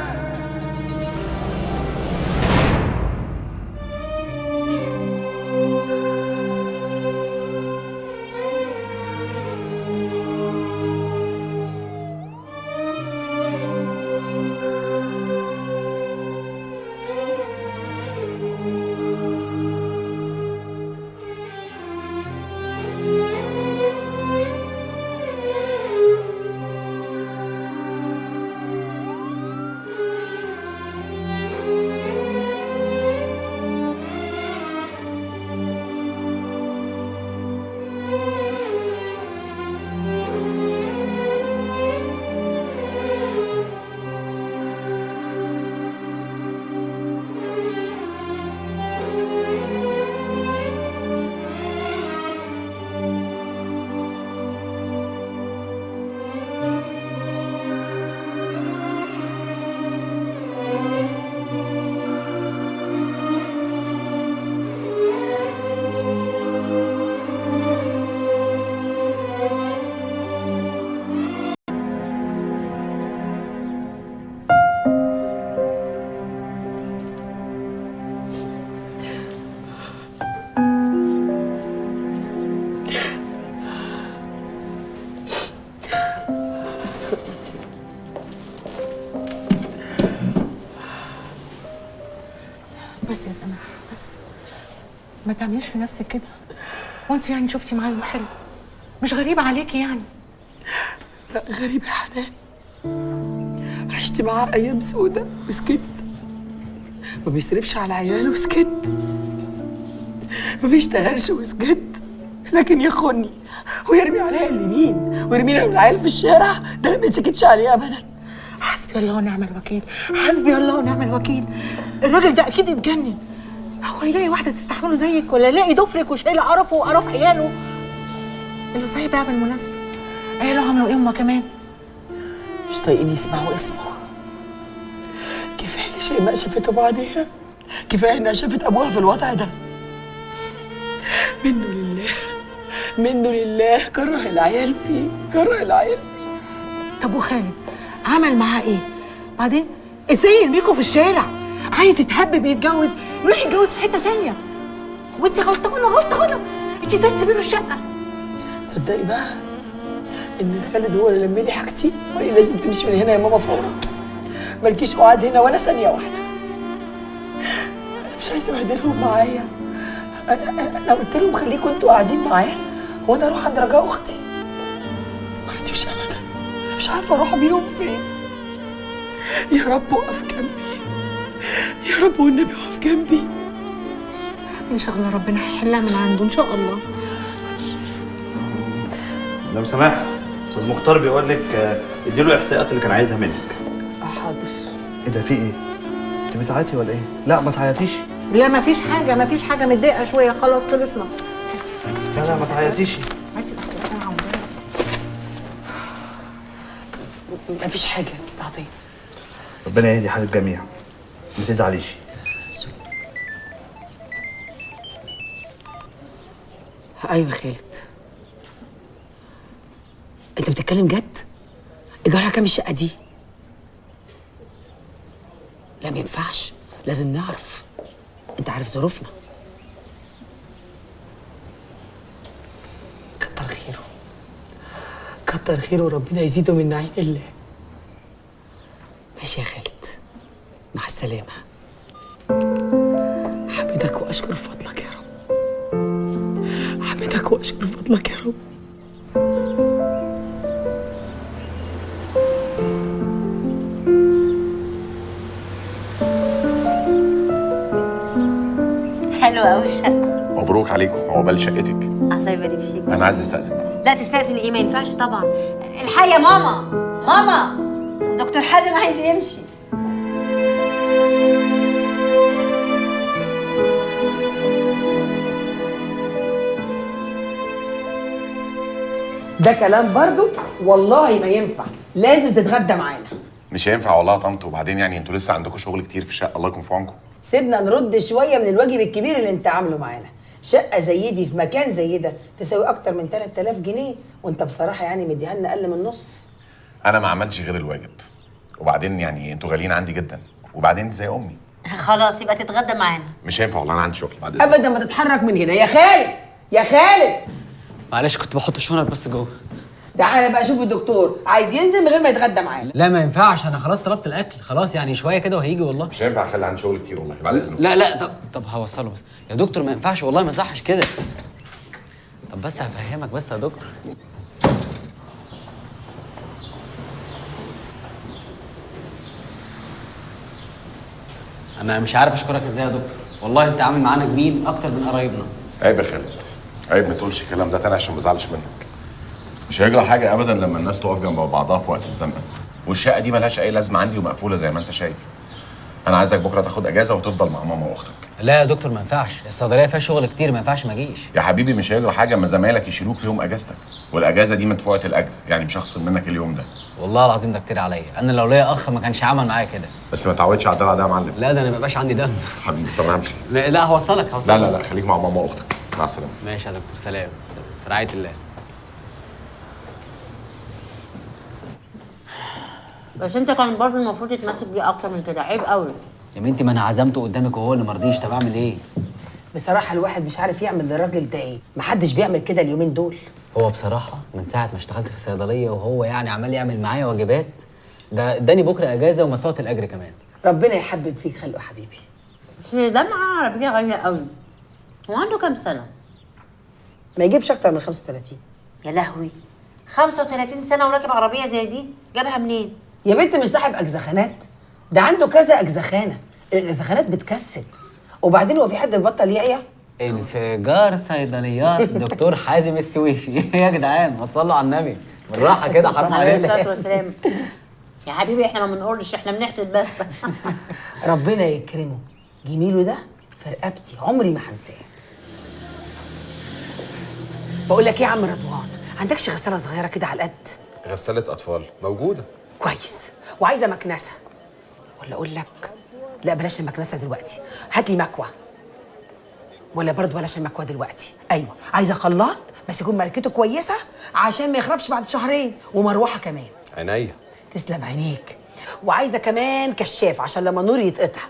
ما تعمليش في نفسك كده، وانت يعني شفتي معايا وحلو، مش غريبة عليكي يعني. لا غريبة يا حنان، عشت معاه ايام سودة وسكت، ما بيصرفش على عياله وسكت، ما بيشتغلش وسكت، لكن يخوني ويرمي عليا اليمين ويرمينا والعيال في الشارع، ده ما يتسكتش عليه ابدا. حسبي الله ونعم الوكيل، حسبي الله ونعم الوكيل. الراجل ده اكيد اتجنن. هو يلاقي واحدة تستحمله زيك ولا يلاقي ضفرك وشايله قرفه وقرف عياله؟ اللي صحيح بقى بالمناسبة، عياله عملوا ايه هما كمان؟ مش طايقين يسمعوا اسمه. كفاية اللي شيماء شافته بعينيها، كفاية انها شافت ابوها في الوضع ده. منه لله، منه لله، كره العيال فيه، كره العيال فيه. طب وخالد عمل معاه ايه؟ بعدين ازاي يرميكوا في الشارع؟ عايز يتهبب يتجوز، يروح يتجوز في حتة تانية. وانت غلطانة غلطانة، انت ازاي تسيبي له الشقة؟ صدقي بقى ان خالد هو اللي لم لي حاجتي وقال لي لازم تمشي من هنا يا ماما فورا، مالكيش قعاد هنا ولا ثانية واحدة. انا مش عايزه ابهدلهم معايا. انا قلت لهم خليكم انتوا قاعدين معاه وانا اروح عند رجاء اختي. ما رضيوش ابدا. انا مش عارفه اروح بيهم فين. يا رب وقف جنبي، يا رب والنبي وقف جنبي. ان شاء الله ربنا هيحلها من عنده ان شاء الله. لو سمحت استاذ مختار بيقول لك اديله الاحصائيات اللي كان عايزها منك. حاضر. ايه ده، في ايه؟ انت بتعيطي ولا ايه؟ لا ما تعيطيش. لا ما فيش حاجة، ما فيش حاجة، متضايقة شوية خلاص خلصنا. لا لا ما تعيطيش. هاتي الاحصائيات انا عاوزاها. ما فيش حاجة يا استاذ عطية. ربنا يهدي حال الجميع، ما تزعليش. ايوه خالد، انت بتتكلم جد؟ ايجارها كام الشقة دي؟ لا ما ينفعش، لازم نعرف. انت عارف ظروفنا. كتر خيره، كتر خيره، وربنا يزيده من نعيم الله. ماشي يا خالد، مع السلامة. حمدك واشكر فضلك يا رب، حمدك واشكر فضلك يا رب. حلوة قوي الشقة. مبروك عليكم، عقبال شقتك. الله يبارك فيك. أنا عايز أستأذن بقى. لا تستأذن إيه، ما ينفعش طبعا. الحق يا ماما، ماما دكتور حازم عايز يمشي. ده كلام برضو والله ما ينفع، لازم تتغدى معانا. مش هينفع والله يا طنط، وبعدين يعني انتوا لسه عندكم شغل كتير في الشقة، الله يكون في عونكم. سيبنا نرد شوية من الواجب الكبير اللي انت عامله معانا. شقه زي دي في مكان زي ده تساوي اكتر من 3000 جنيه، وانت بصراحة يعني مديها لنا اقل من نص. انا ما عملتش غير الواجب، وبعدين يعني انتوا غاليين عندي جدا، وبعدين انت زي امي. خلاص يبقى تتغدى معانا. مش هينفع والله، انا عندي شغل بعد اذنك. ابدا ما تتحرك من هنا يا خالد، يا خالد. معلش كنت بحط شنط بس جوه. تعالى بقى شوف الدكتور عايز ينزل من غير ما يتغدى معانا. لا ما ينفعش، انا خلاص طلبت الاكل خلاص، يعني شوية كده وهيجي والله. مش هينفع، اخلي عندي شغل كتير والله بعد اذنك. لا لا طب هوصله بس يا دكتور، ما ينفعش والله، ما يصحش كده. طب بس هفهمك بس يا دكتور. انا مش عارف اشكرك ازاي يا دكتور، والله انت عامل معانا جميل اكتر من قرايبنا. عيب يا خالد، عيب ما تقولش الكلام ده تاني عشان ما ازعلش منك. مش هيجرى حاجة ابدا لما الناس تقف جنب بعضها في وقت الزنقة، والشقه دي ملهاش اي لازمه عندي ومقفوله زي ما انت شايف. انا عايزك بكره تاخد اجازه وتفضل مع ماما واختك. لا يا دكتور ما ينفعش، الصيدلية فيها شغل كتير، ما ينفعش ما اجيش. يا حبيبي مش هيجرى حاجة اما زمايلك يشيلوك في يوم اجازتك، والاجازه دي مدفوعة الاجر، يعني مش هخصم منك اليوم ده. والله العظيم ده كتير عليا، انا لو ليا اخ ما كانش عمل معايا كده. بس ما تعودش على الدلع ده يا معلم. لا ده انا ما بقاش عندي دم. حبيبي طب انا همشي. لا لا هوصلك هوصلك. لا لا لا خليك مع ماما واختك، مع السلامة. ماشي يا دكتور، سلام سلام، في رعاية الله. بس انت كان برضه المفروض تتمسك بيه اكتر من كده، عيب قوي. يا بنتي ما انا عزمته قدامك وهو اللي ما رضيش، طب اعمل ايه؟ بصراحة الواحد مش عارف يعمل للراجل ده ايه، محدش بيعمل كده اليومين دول. هو بصراحة من ساعة ما اشتغلت في الصيدلية وهو يعني عمال يعمل معايا واجبات، ده اداني بكره اجازه ومدفوعه الاجر كمان. ربنا يحبب فيك خلقه حبيبي. بس ده معاه عربية غالية قوي، هو عنده كام سنة؟ ما يجيبش اكتر من 35. يا لهوي، 35 سنة وراكب عربية زي دي؟ جابها منين؟ يا بنت مش صاحب اجزخانات، ده عنده كذا اجزخانه، الاجزخانات بتكسب. وبعدين هو في حد بيبطل يعيا؟ انفجار صيدليات دكتور حازم السويفي. يا جدعان ما تصلوا على النبي بالراحة كده، حرام عليه الصلاة عليك. والسلام. يا حبيبي احنا ما بنقولش، احنا بنحسد بس. ربنا يكرمه، جميلة ده في رقبتي عمري ما هنساه. بقول لك ايه يا عم رضوان، عندكش غسالة صغيرة كده على القد؟ غسالة اطفال موجودة. كويس. وعايزه مكنسة، ولا اقول لك لا بلاش المكنسة دلوقتي، هات لي مكوة. ولا برضه بلاش المكوه دلوقتي. ايوه عايزه خلاط بس يكون ماركته كويسة عشان ما يخربش بعد شهرين، ومروحه كمان. عينيا. تسلم عينيك. وعايزه كمان كشاف عشان لما النور يتقطع.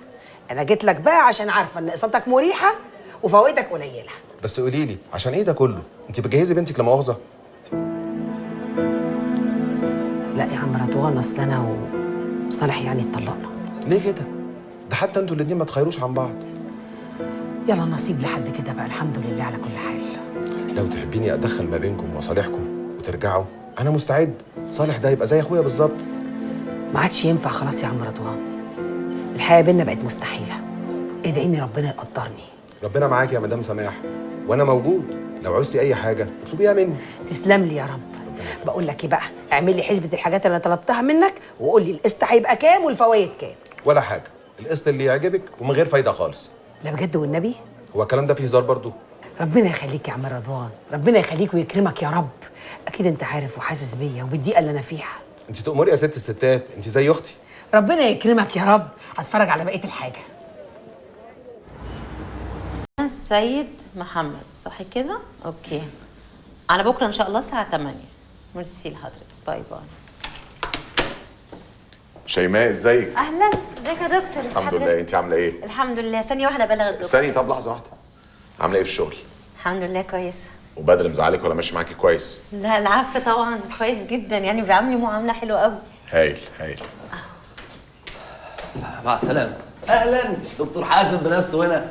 انا جيت لك بقى عشان عارفه ان قصتك مريحه وفوائدك قليله. بس قولي لي عشان ايه ده كله؟ انت بتجهزي بنتك لا مؤاخذة؟ لا يا عم رضوان، اصل انا وصالح يعني اتطلقنا. ليه كده؟ ده حتى انتوا الاتنين ما تخيروش عن بعض. يلا نصيب لحد كده بقى، الحمد لله على كل حال. لو تحبيني ادخل ما بينكم وصالحكم وترجعوا انا مستعد. صالح ده يبقى زي اخويا بالظبط. ما عادش ينفع خلاص يا عم رضوان، الحياة بينا بقت مستحيلة. ادعيني ربنا يقدرني. ربنا معاك يا مدام سماح، وانا موجود لو عوزتي اي حاجة اطلبيها مني. تسلم لي يا رب. بقول لك ايه بقى، اعمل لي حسبه الحاجات اللي انا طلبتها منك وقول لي القسط هيبقى كام والفوايد كام. ولا حاجة، القسط اللي يعجبك ومن غير فايده خالص. لا بجد والنبي؟ هو الكلام ده فيه هزار برضو؟ ربنا يخليك يا عم رضوان، ربنا يخليك ويكرمك يا رب. اكيد انت عارف وحاسس بيا وبالضيقه اللي انا فيها. انت تؤمري يا ست الستات، انت زي اختي. ربنا يكرمك يا رب. هتفرج على بقية الحاجة. السيد محمد صح كده؟ okay. على بكره ان شاء الله الساعة 8. ميرسي لحضرتك، bye bye. شيماء ازيك؟ اهلا، ازيك يا دكتور؟ الحمد لله، انت عامله ايه؟ الحمد لله. ثانية واحدة ابلغ الدكتور. استني، طب لحظة واحدة. عامله ايه في الشغل؟ الحمد لله كويسة. وبدر مزعلك ولا ماشي معاكي كويس؟ لا العفو طبعا كويس جدا، يعني بيعاملني معاملة حلوة قوي. هايل هايل. مع السلامة. اهلا دكتور حازم بنفسه هنا.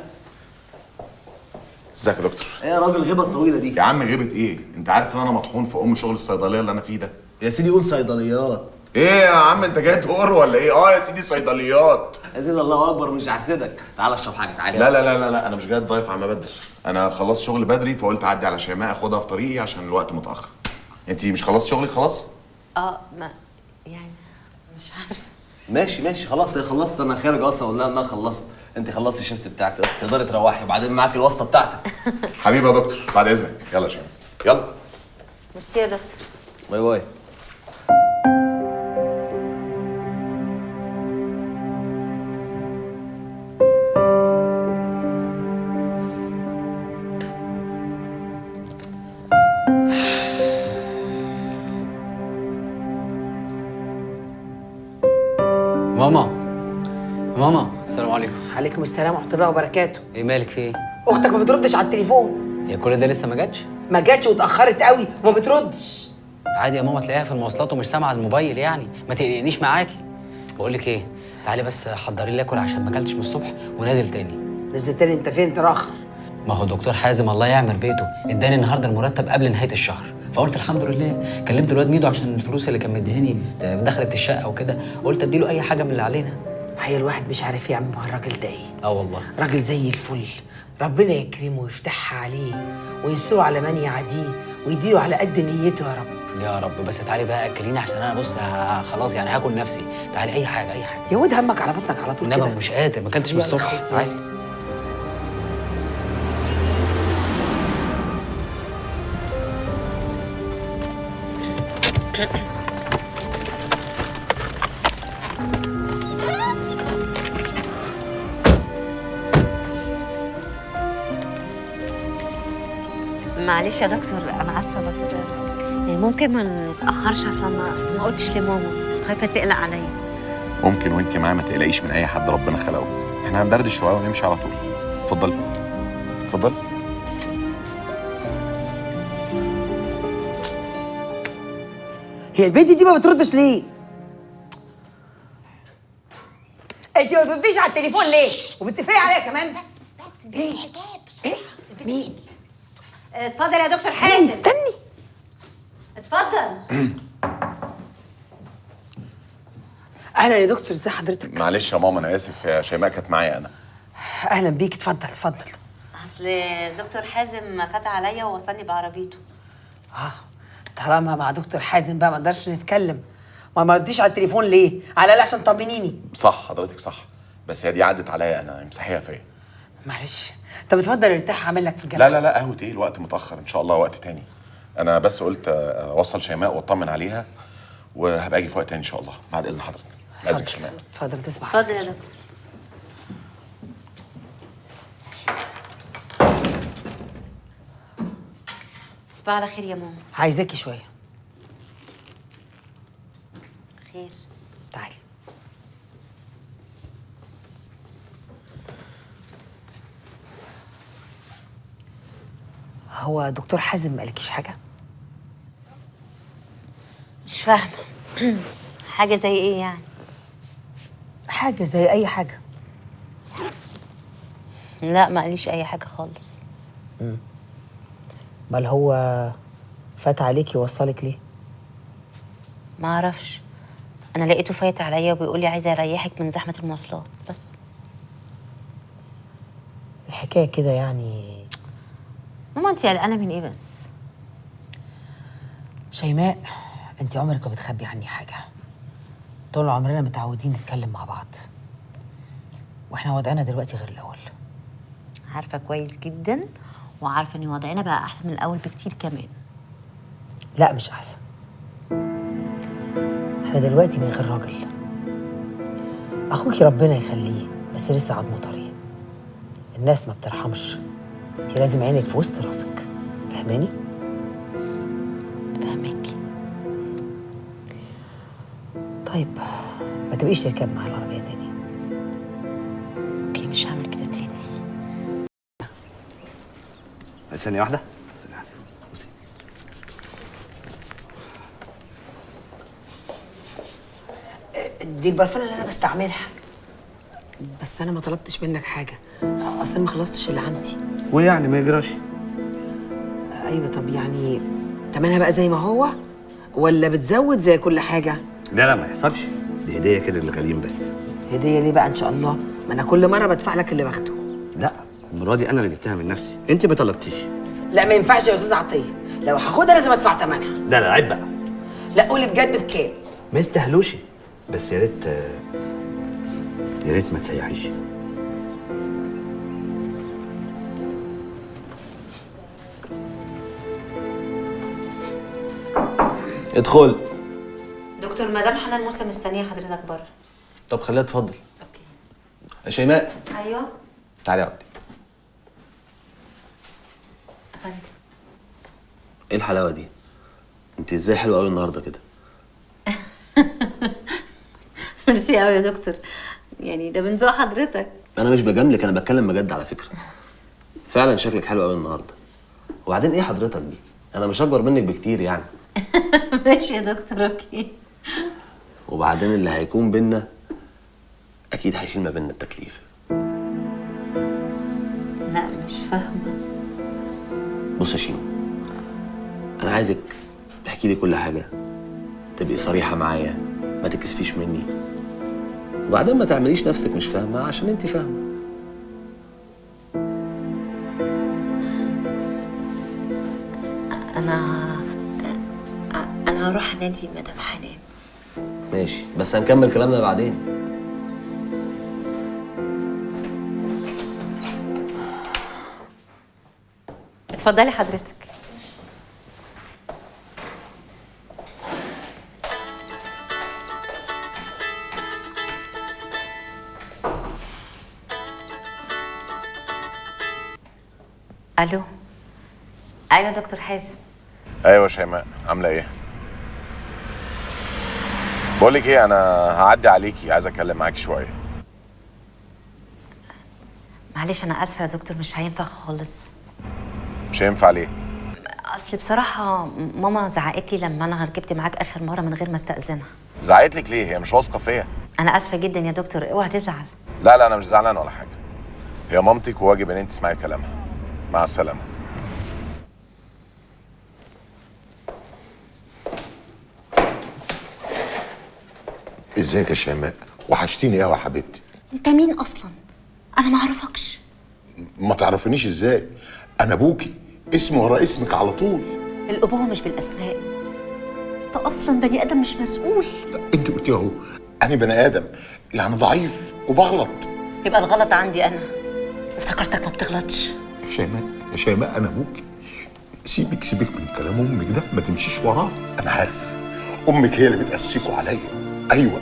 ازيك يا دكتور؟ ايه يا راجل الغيبة الطويلة دي؟ يا عم غيبه ايه؟ انت عارف ان انا مطحون في ام شغل الصيدلية اللي انا فيه ده. يا سيدي قول صيدليات. ايه يا عم انت جاي تقر ولا ايه؟ اه يا سيدي صيدليات. يا سيدي الله اكبر، مش هحسدك. تعالى اشرب حاجة، تعالى. لا لا لا لا لا، انا مش جاي اتضيف عم بدر، انا خلصت شغل بدري فقلت اعدي على شيماء اخدها في طريقي عشان الوقت متاخر. انت مش خلصت شغلك خلاص؟ ما يعني مش عارفه. ماشي ماشي خلاص، هي خلصت، انا خارج اصلا. اقول لها ان انا خلصت. انت خلصتي ال shift بتاعك تقدري تروحي، وبعدين معاك الواسطة بتاعتك. حبيبي يا دكتور، بعد اذنك. يلا يا شيماء يلا. ميرسي يا دكتور. bye bye. ماما ماما السلام عليكم. عليكم السلام ورحمة الله وبركاته. ايه مالك في ايه؟ اختك ما بتردش على التليفون. هي كل ده لسه ما جاتش؟ ما جاتش واتاخرت قوي وما بتردش. عادي يا ماما، تلاقيها في المواصلات ومش سامعه الموبايل، يعني ما تقلقنيش معاكي. بقول لك ايه، تعالي بس حضري لي اكل عشان ما اكلتش من الصبح ونازل تاني. نزل تاني؟ انت فين تراخر؟ ما هو دكتور حازم الله يعمل بيته اداني النهارده المرتب قبل نهاية الشهر، فقلت الحمد لله. كلمت الواد ميدو عشان الفلوس اللي كان مديهاني دخلت الشقة وكده، قلت اديله اي حاجة من اللي علينا. حقيقة الواحد مش عارف يعمل مع الراجل ده ايه. اه والله راجل زي الفل، ربنا يكرمه ويفتحها عليه وينصره على من يعاديه ويديله على قد نيته يا رب. يا رب. بس تعالي بقى اكليني عشان انا بص خلاص يعني هاكل نفسي. تعالي اي حاجة اي حاجة. يا ود همك على بطنك على طول كده. مش قادر، ما اكلتش من الصبح. تعالي. معلش يا دكتور انا اسفه، بس يعني ممكن ما نتاخرش عشان ما قلتش لماما، خايفة تقلق عليا. ممكن وانت معايا ما تقلقيش من اي حد ربنا خلقه. احنا هندردش شوية ونمشي على طول. اتفضلي اتفضلي. هي البنت دي ما بتردش ليه؟ انت ما بترديش على التليفون ليه؟ وبتقفلي عليا كمان؟ بس بس البسي الحجاب بسرعة. البسي ياسمين. اتفضل يا دكتور حازم. استني. اتفضل. اهلا يا دكتور، ازي حضرتك؟ معلش يا ماما انا اسف، يا شيماء كانت معايا انا. اهلا بيك، اتفضل اتفضل. اصل دكتور حازم فات عليا ووصلني بعربيته. طالما مع دكتور حازم بقى ما اقدرش نتكلم. ما رديش على التليفون ليه؟ على الاقل عشان طمنيني. صح حضرتك صح، بس هي دي عدت عليا انا، امسحيها فيا. معلش، طب اتفضل ارتاح، هعمل لك فنجان. لا لا لا، قهوة ايه؟ الوقت متاخر، ان شاء الله وقت تاني. انا بس قلت اوصل شيماء واطمن عليها، وهبقى اجي في وقت تاني ان شاء الله. بعد اذن حضرتك. بعد شيماء. اتفضل تسمح. اتفضل يا دكتور. تصبح على خير يا ماما. عايزاكي شوية. خير. تعالي. هو دكتور حازم ما قالكيش حاجة؟ مش فاهمه. حاجة زي ايه يعني؟ حاجة زي اي حاجة. لا ما قاليش اي حاجة خالص. امال هو فات عليكي ووصلك ليه؟ ما اعرفش، انا لقيته فايت عليا وبيقول لي عايزه اريحك من زحمة المواصلات بس. الحكاية كده يعني. ماما انت قلقانة من ايه بس؟ شيماء انت عمرك ما بتخبي عني حاجة. طول عمرنا متعودين نتكلم مع بعض، واحنا وضعنا دلوقتي غير الاول. عارفه كويس جدا، وعارفه ان وضعنا بقى احسن من الاول بكتير كمان. لا مش احسن، احنا دلوقتي من غير راجل. اخوكي ربنا يخليه بس لسه عضمه طري. الناس ما بترحمش، انت لازم عينك في وسط راسك، فاهماني؟ فاهمك. طيب ما تبقيش تركب مع العربية تاني. okay مش هعمل كده تاني. ثانية واحدة، ثانية واحدة. بصي. دي البرفانة اللي أنا بستعملها، بس أنا ما طلبتش منك حاجة، أصل ما خلصتش اللي عندي. ويعني ما يجراش. أيوة طب يعني تمنها بقى زي ما هو ولا بتزود زي كل حاجة؟ لا لا ما يحصلش، دي هدية كده للغاليين بس. هدية ليه بقى إن شاء الله؟ ما أنا كل مرة بدفع لك اللي باخده. لا المرة دي أنا اللي جبتها من نفسي، أنت ما طلبتيش. لا ما ينفعش يا أستاذ عطية، لو هاخدها لازم أدفع تمنها. لا لا عيب بقى. لا قولي بجد بكام؟ ما يستاهلوش، بس يا ريت يا ريت ما تسيحيش. ادخل. دكتور مدام حنان موسى مستنيه حضرتك بره. طب خليها تفضل. okay. شيماء. ايوه. تعالي اقعدي. افندم. ايه الحلاوة دي؟ انت ازاي حلوة قوي النهارده كده؟ ميرسي قوي يا دكتور، يعني ده من ذوق حضرتك. انا مش بجاملك، انا بتكلم بجد على فكرة. فعلا شكلك حلو قوي النهارده. وبعدين ايه حضرتك دي؟ انا مش اكبر منك بكتير يعني. ماشي يا دكتور okay. وبعدين اللي هيكون بينا اكيد هيشيل ما بينا التكليف. لا مش فاهمه. بص يا شيماء، انا عايزك تحكي لي كل حاجة، تبقي صريحه معايا، ما تكسفيش مني، وبعدين ما تعمليش نفسك مش فاهمه عشان انت فاهمه. انا هروح انادي مدام حنان. ماشي، بس هنكمل كلامنا بعدين. اتفضلي حضرتك. الو. ايوه دكتور حازم. ايوه شيماء، عامله ايه؟ بقول لك ايه، انا هعدي عليكي، عايز اتكلم معاكي شوية. معلش انا اسفه يا دكتور، مش هينفع خالص. مش هينفع ليه؟ اصل بصراحة ماما زعقت لي لما انا ركبت معاك اخر مرة من غير ما استاذنها. زعقت لك ليه؟ هي مش واثقة فيا؟ انا اسفه جدا يا دكتور، اوعى تزعل. لا لا انا مش زعلان ولا حاجة. هي مامتك وواجب ان انت تسمعي كلامها. مع السلامة. ازيك يا شيماء؟ وحشتيني قوي يا حبيبتي. انت مين اصلا؟ انا ما اعرفكش. ما تعرفنيش ازاي؟ انا ابوكي، اسمي ورا اسمك على طول. الابوة مش بالاسماء. انت اصلا بني ادم مش مسؤول. انت قلتي اهو، انا بني ادم يعني ضعيف وبغلط. يبقى الغلط عندي انا. افتكرتك ما بتغلطش. يا شيماء يا شيماء انا ابوكي. سيبك سيبك من كلام امك ده، ما تمشيش وراه. انا عارف امك هي اللي بتقسيكوا عليا. ايوه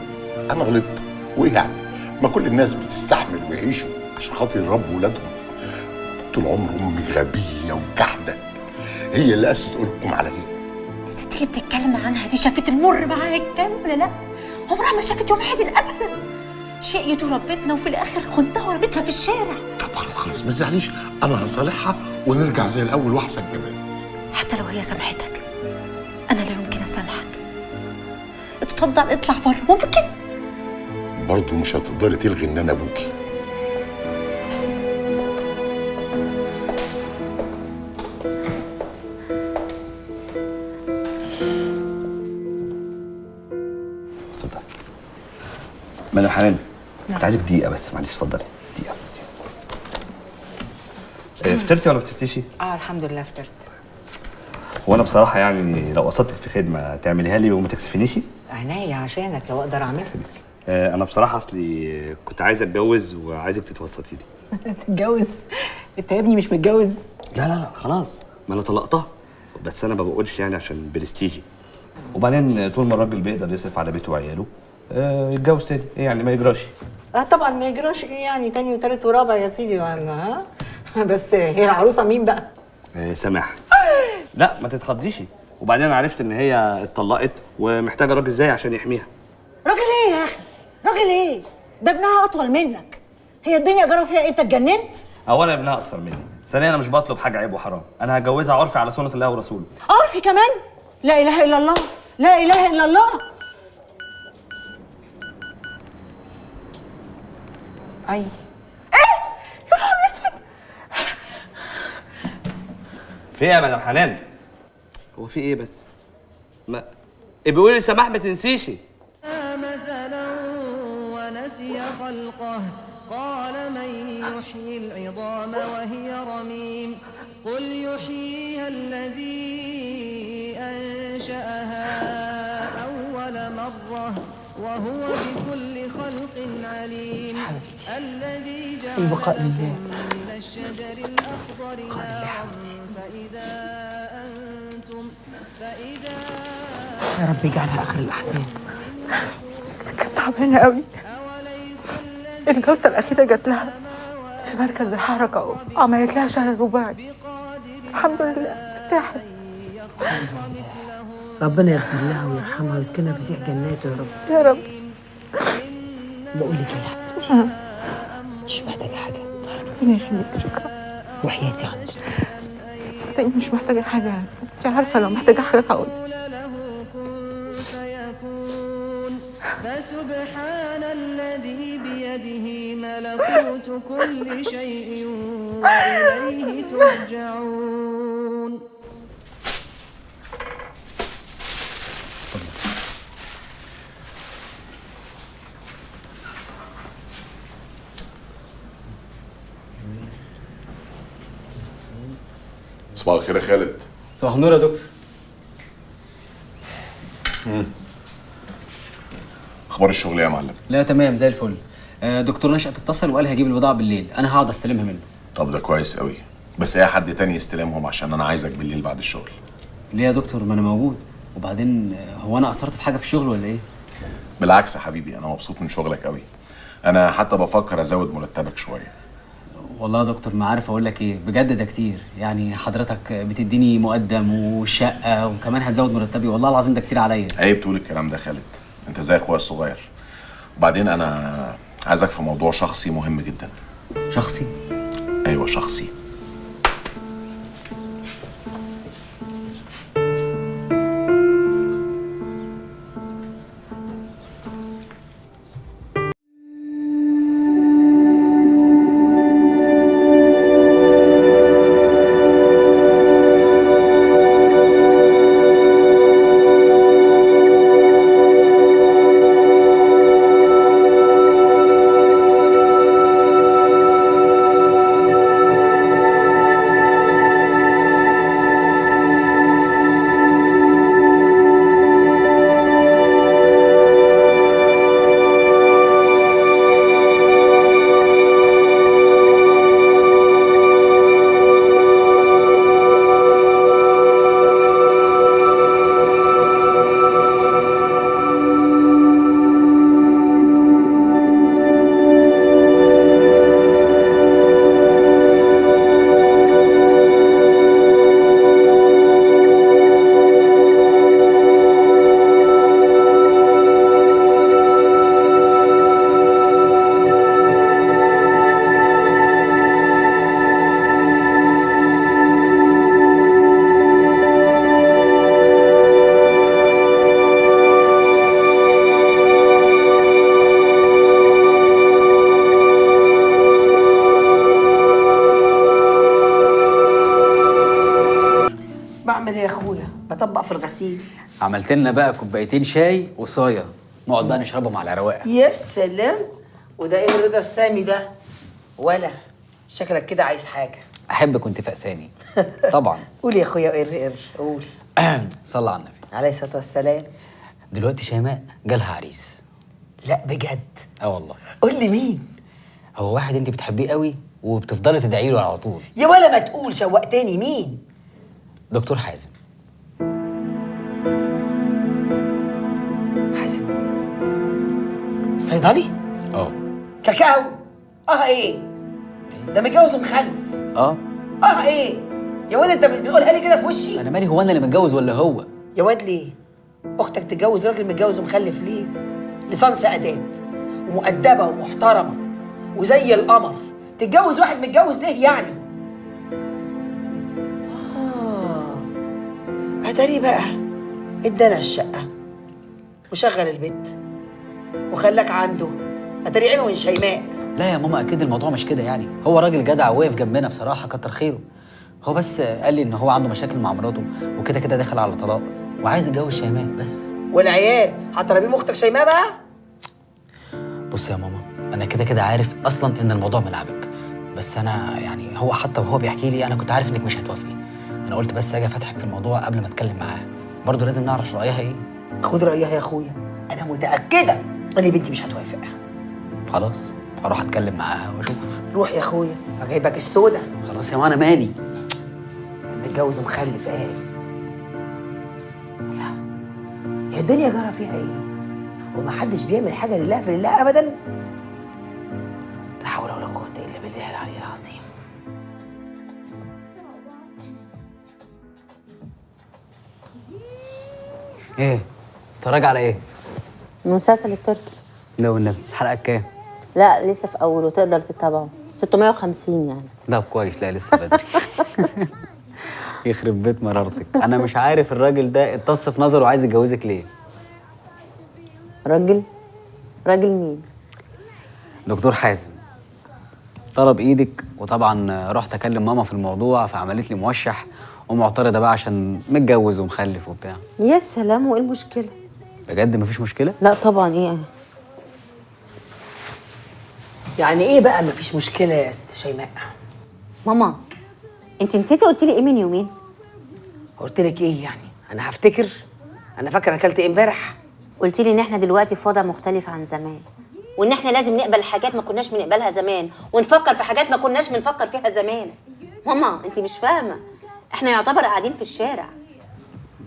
انا غلطت، وايه يعني؟ ما كل الناس بتستحمل ويعيشوا عشان خاطر يربوا ولادهم. طول عمر امك غبية وجحده، هي اللي قست قلوبكم عليا. الست اللي بتتكلم عنها دي شافت المر معاك فاهم ولا لا؟ عمرها ما شافت يوم عادل ابدا. شقيت وربتنا وفي الاخر خنتها ورميتها في الشارع. طب خلاص خلاص ما تزعليش، انا هصالحها ونرجع زي الاول واحسن كمان. حتى لو هي سامحتك انا لا يمكن اسامحك. اتفضل اطلع بره. ممكن؟ برضه مش هتقدري تلغي ان انا ابوكي. اتفضل. مدام حنان، كنت عايزك دقيقة بس، معلش اتفضلي دقيقة. فطرتي ولا ما فطرتيش؟ الحمد لله فطرت. هو انا بصراحة يعني لو قصدتك في خدمة تعمليها لي وما تكسفنيش؟ عينيا عشانك لو اقدر اعملها. انا بصراحة اصلي كنت عايز اتجوز وعايزك تتوسطي لي. تتجوز؟ انت يا ابني مش متجوز؟ لا لا لا خلاص، ما انا طلقتها، بس انا ما بقولش يعني عشان برستيجي. وبعدين طول ما الراجل بيقدر يصرف على بيته وعياله يتجوز تاني، ايه يعني ما يجراش؟ طبعا ما يجراش، ايه يعني تاني وتالت ورابع يا سيدي. ها بس هي العروسة مين بقى؟ سماح. لا ما تتخضيش، وبعدين انا عرفت ان هي اتطلقت ومحتاجة راجل زي عشان يحميها. راجل ايه يا اخي؟ راجل ايه؟ ده ابنها اطول منك. هي الدنيا جرى فيها ايه؟ انت اتجننت؟ اولا ابنها اقصر مني، ثانيا انا مش بطلب حاجة عيب وحرام، انا هجوزها عرفي على سنة الله ورسوله. عرفي كمان؟ لا اله الا الله، لا اله الا الله. اي ايه؟ يا نهار اسود! في ايه يا مدام حنان؟ هو في ايه بس؟ ما إيه بيقول لي سماح ما تنسيش. مثلا ونسي خلقه قال من يحيي العظام وهي رميم قل يحييها الذي أنشأها أول مرة وهو بكل خلق عليم الذي جعل البقاء لله من الشجر الأخضر نارا فإذا أنتم فإذا يا رب يجعلها آخر الأحزان. كانت تعبانة قوي. الجلطة الأخيرة جات لها في مركز الحركة وعملت لها شلل رباعي. الحمد لله ارتاحت. ربنا يغفر لها ويرحمها ويسكنها فسيح جناته يا رب. يا رب. بقول لك ايه يا حبيبتي؟ مش محتاجة حاجة. ربنا يخليك، شكرا. وحياتي عندك. صدقني مش محتاجة حاجة، انت عارفة لو محتاجة حاجة هقول. فسبحان الذي بيده ملكوت كل شيء وإليه ترجعون. صباح الخير يا خالد. صباح النور يا دكتور. اخبار الشغل ايه يا معلم؟ لا تمام زي الفل. دكتور نشأت اتصل وقال هيجيب البضاعة بالليل، انا هقعد استلمها منه. طب ده كويس قوي، بس اي حد تاني يستلمهم عشان انا عايزك بالليل بعد الشغل. ليه يا دكتور؟ ما انا موجود. وبعدين هو انا قصرت في حاجة في الشغل ولا ايه؟ بالعكس يا حبيبي، انا مبسوط من شغلك قوي. انا حتى بفكر ازود مرتبك شوية. والله يا دكتور ما عارف اقول لك ايه، بجد ده كتير، يعني حضرتك بتديني مقدم وشقه وكمان هتزود مرتبي، والله العظيم ده كتير عليا. عيب تقول الكلام ده يا خالد، انت زي اخويا الصغير. وبعدين انا عايزك في موضوع شخصي مهم جدا. شخصي؟ ايوه شخصي. بطبق في الغسيل. عملت لنا بقى كوبايتين شاي وصايه، نقعد بقى نشربهم على رواقه. يا سلام، وده ايه الرضا السامي ده؟ ولا شكلك كده عايز حاجة. احب كنت فقساني طبعا. قول يا اخويا، قر قر قول. صلى على النبي عليه الصلاة والسلام. دلوقتي شيماء جالها عريس. لا بجد؟ اه والله. قول لي مين؟ هو واحد انت بتحبيه قوي وبتفضلي تدعي له على طول. يا ولا ما تقول، شوقتني. مين؟ دكتور حازم. حازم صيدلي؟ اه. كاكاو. اه ايه؟ ده متجوز ومخلف. اه. اه ايه؟ يا واد انت بتقولها لي كده في وشي؟ انا مالي، هو انا اللي متجوز ولا هو؟ يا واد ليه؟ اختك تتجوز راجل متجوز ومخلف ليه؟ لصنص اداب ومؤدبه ومحترمه وزي القمر، تتجوز واحد متجوز ليه يعني؟ اه اتاري بقى ادانا الشقة وشغل البيت وخلاك عنده، اتاري عينه من شيماء. لا يا ماما اكيد الموضوع مش كده يعني، هو راجل جدع وواقف جنبنا بصراحة كتر خيره. هو بس قال لي ان هو عنده مشاكل مع مراته وكده كده داخل على طلاق وعايز يتجوز شيماء بس. والعيال هتربيهم اختك شيماء بقى؟ بص يا ماما، انا كده كده عارف اصلا ان الموضوع ملعبك، بس انا يعني هو حتى وهو بيحكي لي انا كنت عارف انك مش هتوافقي. انا قلت بس اجي افتحك في الموضوع قبل ما اتكلم معاها، برضه لازم نعرف رايها ايه. خد رايها يا اخويا، انا متاكدة ان بنتي مش هتوافق. خلاص هروح اتكلم معاها واشوف. روح يا اخويا، ما جايبك السودا. خلاص يا ماما انا مالي. متجوز ومخلف قال. لا هي الدنيا جرى فيها ايه؟ ومحدش بيعمل حاجة لله في لله ابدا. لا حول ولا قوة الا بالله العلي العظيم. ايه؟ اتفرج على ايه؟ المسلسل التركي. لا والنبي، الحلقة كام؟ لا لسه في اوله، تقدر تتابعه 650 يعني. لا كويس، لا لسه بدري. يخرب بيت مرارتك، انا مش عارف الراجل ده اتص في نظره وعايز يتجوزك ليه؟ راجل؟ راجل مين؟ دكتور حازم. طلب ايدك، وطبعا رحت اكلم ماما في الموضوع فعملت لي موشح ومعترضه بقى عشان متجوز ومخلف وبتاع. يا سلام، وايه المشكلة؟ بجد مفيش مشكلة؟ لا طبعا. ايه يعني؟ يعني ايه بقى مفيش مشكلة يا ست شيماء؟ ماما انت نسيتي قلتي لي ايه من يومين؟ قلت لك ايه يعني؟ انا هفتكر؟ انا فاكره اكلت ايه امبارح؟ قلتي لي ان احنا دلوقتي في وضع مختلف عن زمان، وان احنا لازم نقبل حاجات ما كناش بنقبلها زمان، ونفكر في حاجات ما كناش بنفكر فيها زمان. ماما انت مش فاهمه، احنا يعتبر قاعدين في الشارع.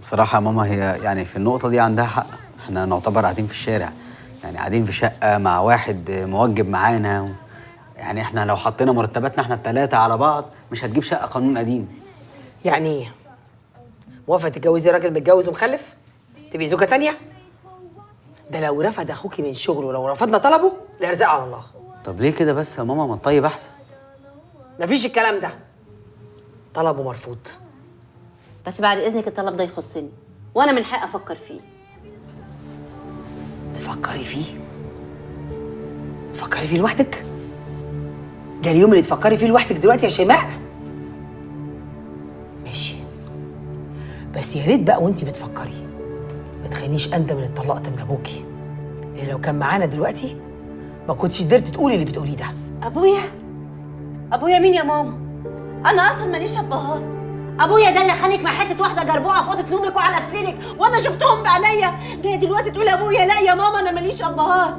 بصراحة يا ماما هي يعني في النقطة دي عندها حق، احنا نعتبر قاعدين في الشارع، يعني قاعدين في شقه مع واحد موجب معانا يعني احنا لو حطينا مرتباتنا احنا الثلاثة على بعض مش هتجيب شقه قانون قديم. يعني ايه؟ موافقة تتجوزي راجل متجوز ومخلف؟ تبقي زوجه تانية؟ ده لو رفض اخوكي من شغله، لو رفضنا طلبه الارزاق على الله. طب ليه كده بس يا ماما؟ ما الطيب احسن. مفيش الكلام ده، طلبه مرفوض. بس بعد اذنك الطلب ده يخصني وانا من حقي افكر فيه. تفكري فيه؟ تفكري فيه لوحدك؟ ده اليوم اللي تفكري فيه لوحدك دلوقتي يا شيماء؟ ماشي، بس يا ريت بقى وانتي بتفكري ما تخلينيش اندم ان اتطلقت من ابوكي، لان لو كان معانا دلوقتي ما كنتش قدرت تقولي اللي بتقوليه ده. ابويا؟ ابويا مين يا ماما؟ انا اصلا ماليش ابهات. ابويا ده اللي خانك مع حتة واحدة جربوعه في اوضة نومك وعلى سريرك وانا شفتهم بعينيا. جاية دلوقتي تقول ابويا؟ لا يا ماما انا ماليش ابهات.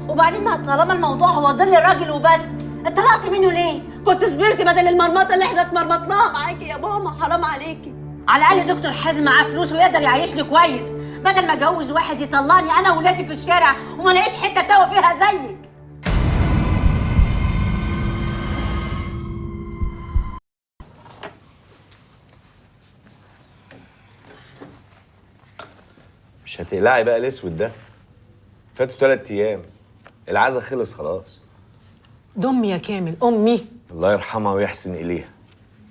وبعدين ما طالما الموضوع هو ظل راجل وبس، اتطلقت منه ليه؟ كنت صبرت بدل المرمطه اللي احنا اتمرمطناها معاكي يا ماما، حرام عليكي. على الاقل دكتور حازم معاه فلوس ويقدر يعيشني كويس، بدل ما اتجوز واحد يطلعني انا وولادي في الشارع وما الاقيش حتة تاوه فيها زيك. مش هتقلعي بقى الاسود ده؟ فاتوا 3 ايام، العزا خلص خلاص. دمي يا كامل، امي الله يرحمها ويحسن اليها.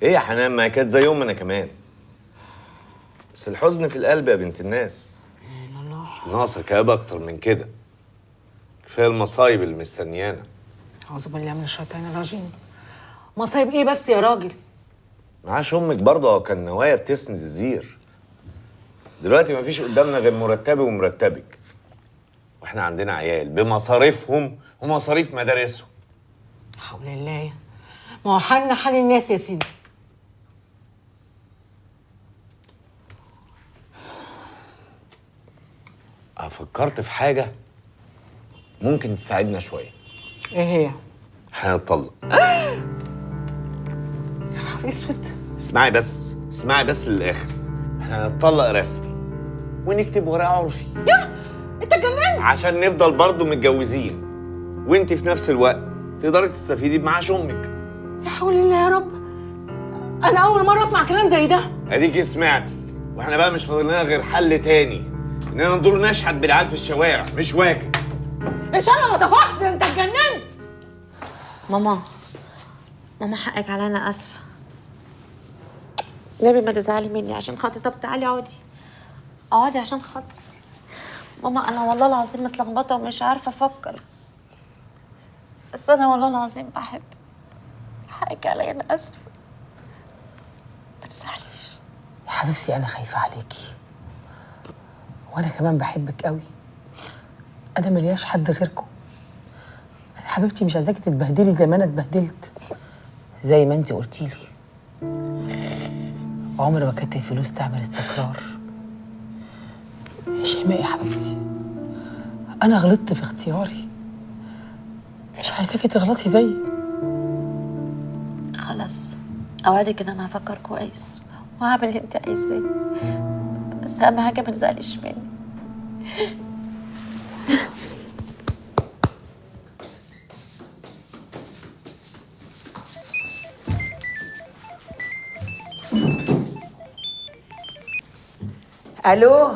ايه يا حنان، ما كانت زي امنا كمان، بس الحزن في القلب يا بنت الناس. مش ناقصه كآبة اكتر من كده، كفاية المصايب اللي مستنيانا. اعوذ بالله من الشيطان الرجيم. مصايب ايه بس يا راجل؟ معاش امك برضه كان نوايا بتسند الزير، دلوقتي مفيش قدامنا غير مرتبي ومرتبك، واحنا عندنا عيال بمصاريفهم ومصاريف مدارسهم. حول الله، ما هو حالنا حال الناس يا سيدي. فكرت في حاجة ممكن تساعدنا شوية. ايه هي؟ هنتطلق. يا نهار اسود. اسمعي بس، اسمعي بس للآخر. احنا هنتطلق رسمي ونكتب ورقة عرفي. يا انت اتجننت؟ عشان نفضل برضه متجوزين، وانت في نفس الوقت تقدري تستفيدي بمعاش امك. يا حول الله يا رب، انا اول مرة اسمع كلام زي ده. اديكي سمعتي، واحنا بقى مش فاضل لنا غير حل تاني، اننا ندور نشحت بالعيال في الشوارع، مش واجب. ان شاء الله ما طفحت، انت اتجننت. ماما، ماما حقك عليا، انا اسفه. نبي ما تزعلي مني عشان خاطري. طب تعالي اقعدي، اقعدي عشان خاطري. ماما انا والله العظيم متلخبطه ومش عارفه افكر، بس انا والله العظيم بحبك. حقك عليا، انا اسفه، ما تزعليش. يا حبيبتي انا خايفة عليكي، وانا كمان بحبك قوي. انا ملياش حد غيركم. انا حبيبتي مش عايزاكي تتبهدلي زي ما انا اتبهدلت، زي ما انت قلتي لي. عمر ما كانت الفلوس تعمل استقرار. يا شيماء يا حبيبتي، انا غلطت في اختياري، مش عايزاكي تغلطي زيي. خلاص اوعدك ان انا هفكر كويس وهعمل اللي انت عايزاه، بس اهم حاجة ما تزعليش مني. الو،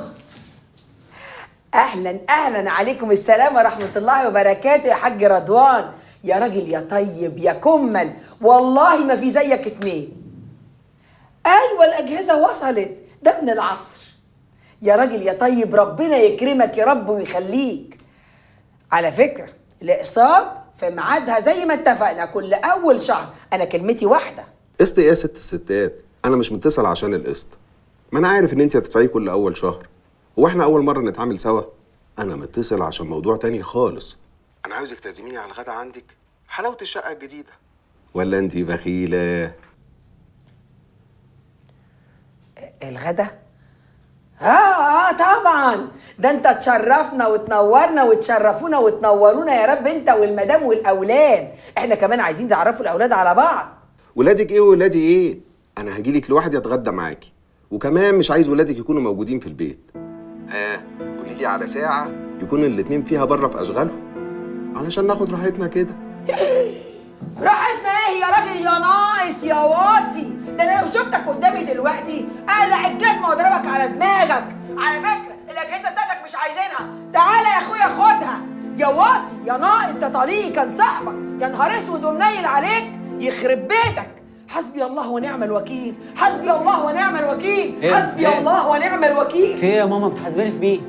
اهلا اهلا، عليكم السلام ورحمة الله وبركاته يا حاج رضوان. يا راجل يا طيب يا كمل، والله ما في زيك اتنين. ايوه الاجهزة وصلت، ده من العصر. يا راجل يا طيب، ربنا يكرمك يا رب ويخليك. على فكرة الاقساط في ميعادها زي ما اتفقنا، كل اول شهر. انا كلمتي واحدة. قسط ايه يا ست الستات؟ انا مش متصل عشان القسط، ما انا عارف ان انت هتدفعيه كل اول شهر. هو احنا اول مرة نتعامل سوا؟ انا متصل عشان موضوع تاني خالص. انا عاوزك تعزميني على الغدا عندك، حلاوة الشقة الجديدة. ولا انت بخيله؟ الغدا؟ طبعا، ده انت تشرفنا وتنورنا وتشرفونا وتنورونا يا رب، انت والمدام والاولاد. احنا كمان عايزين نعرفوا الاولاد على بعض. ولادك ايه وولادي ايه؟ انا هجيلك لوحدي اتغدى معاكي، وكمان مش عايز ولادك يكونوا موجودين في البيت. قولي لي على ساعة يكون الاتنين فيها بره في اشغالهم، علشان ناخد راحتنا كده. راحتنا ايه يا راجل يا ناقص يا واطي؟ ده انا لو شفتك قدامي دلوقتي اقلع الجزمة واضربك على دماغك. على فكرة الاجهزة بتاعتك مش عايزينها، تعالى يا اخويا خدها. يا واطي يا ناقص، ده طريقي كان صاحبك. يا نهار اسود ومنيل عليك، يخرب بيتك. حسبي الله ونعم الوكيل، حسبي الله ونعم الوكيل، إيه؟ حسبي إيه؟ الله ونعم الوكيل. في ايه يا ماما؟ بتحاسبيني في مين؟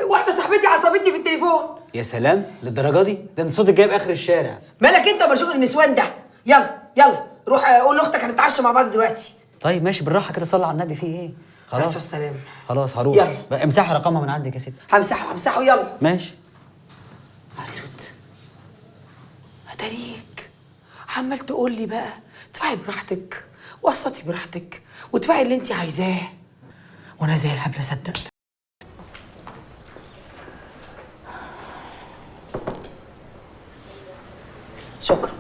واحدة صاحبتي عصبتني في التليفون. يا سلام، للدرجة دي؟ ده انت صوتك جايب اخر الشارع. مالك انت ومشغول النسوان ده؟ يلا يلا روح قول لاختك هنتعشى مع بعض دلوقتي. طيب ماشي، بالراحة كده، صلي على النبي. في ايه؟ خلاص السلام. خلاص هروح. يلا امسحي رقمها من عندك يا ستي. همسحه همسحه، يلا ماشي. نهار اسود، هتاريك عمال تقول لي بقى ادفعي براحتك وقسطي براحتك وادفعي اللي انت عايزاه، وانا زي الهبلة صدقت. شكرا.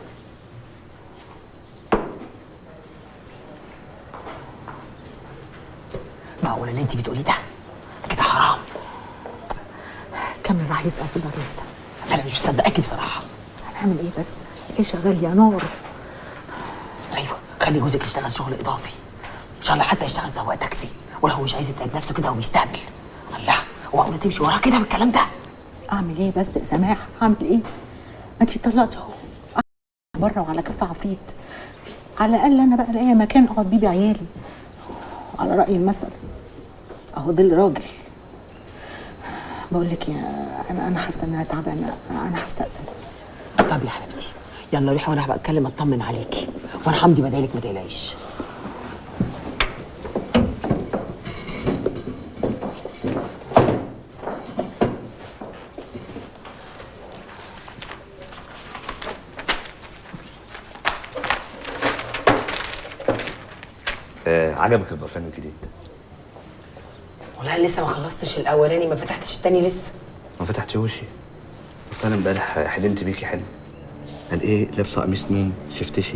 معقولة اللي انت بتقوليه ده؟ كده حرام. كمل راح يسأل في دار يفتح. انا مش مصدقاكي بصراحة. هنعمل ايه بس؟ ايه شغال يا نار؟ ايوه، خلي جوزك يشتغل شغل اضافي، ان شاء الله حتى يشتغل سواق تاكسي، ولا هو مش عايز يتعب نفسه كده ويستقبل. الله، هو معقولة تمشي وراه كده بالكلام ده؟ اعمل ايه بس يا سماح؟ اعمل ايه؟ ما انتي طلقتي اهو بره وعلى كف عفريت. على الاقل انا بقى الاقي مكان اقعد بيه بعيالي. على راي المثل اهو ظل راجل. بقول لك يا انا حاسه ان انا تعبانة، انا هستأذن. طب يا حبيبتي يلا روحي، وانا هبقى اتكلم اطمن عليكي، وانا همضي بدالك ما تقلقيش. عجبك البرفان الجديد؟ والله لسه ما خلصتش الاولاني، ما فتحتش التاني لسه. ما فتحتيهوش؟ بس انا امبارح حلمت بيكي حلم. قال ايه؟ لابسه قميص نوم شفتشي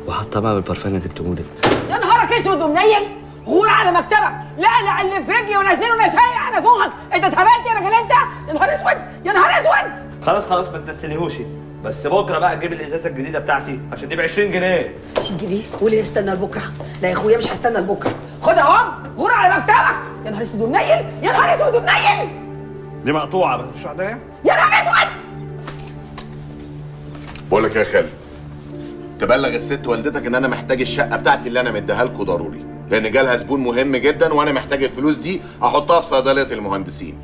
وحاطه بقى بالبرفان اللي جبتهولك. يا نهارك اسود ومنيل، غور على مكتبك، لقلع اللي في رجلي ونزله نسايق على فوقك. انت اتهبلت يا راجل انت؟ يا نهار اسود يا نهار اسود. خلاص خلاص ما تنسليهوش، بس بكره بقى تجيب الازازه الجديدة بتاعتي عشان دي ب 20 جنيه. 20 جنيه؟ قولي استنى لبكرة. لا يا اخويا مش هستنى لبكرة، خد اهو غور على مكتبك. يا نهار اسود ومنيل، يا نهار اسود ومنيل. دي مقطوعة بس مفيش واحدة تانية. يا نهار اسود. بقول لك يا خالد، تبلغ الست والدتك ان انا محتاج الشقة بتاعتي اللي انا مديها لكم ضروري، لان جالها زبون مهم جدا وانا محتاج الفلوس دي احطها في صيدلية المهندسين.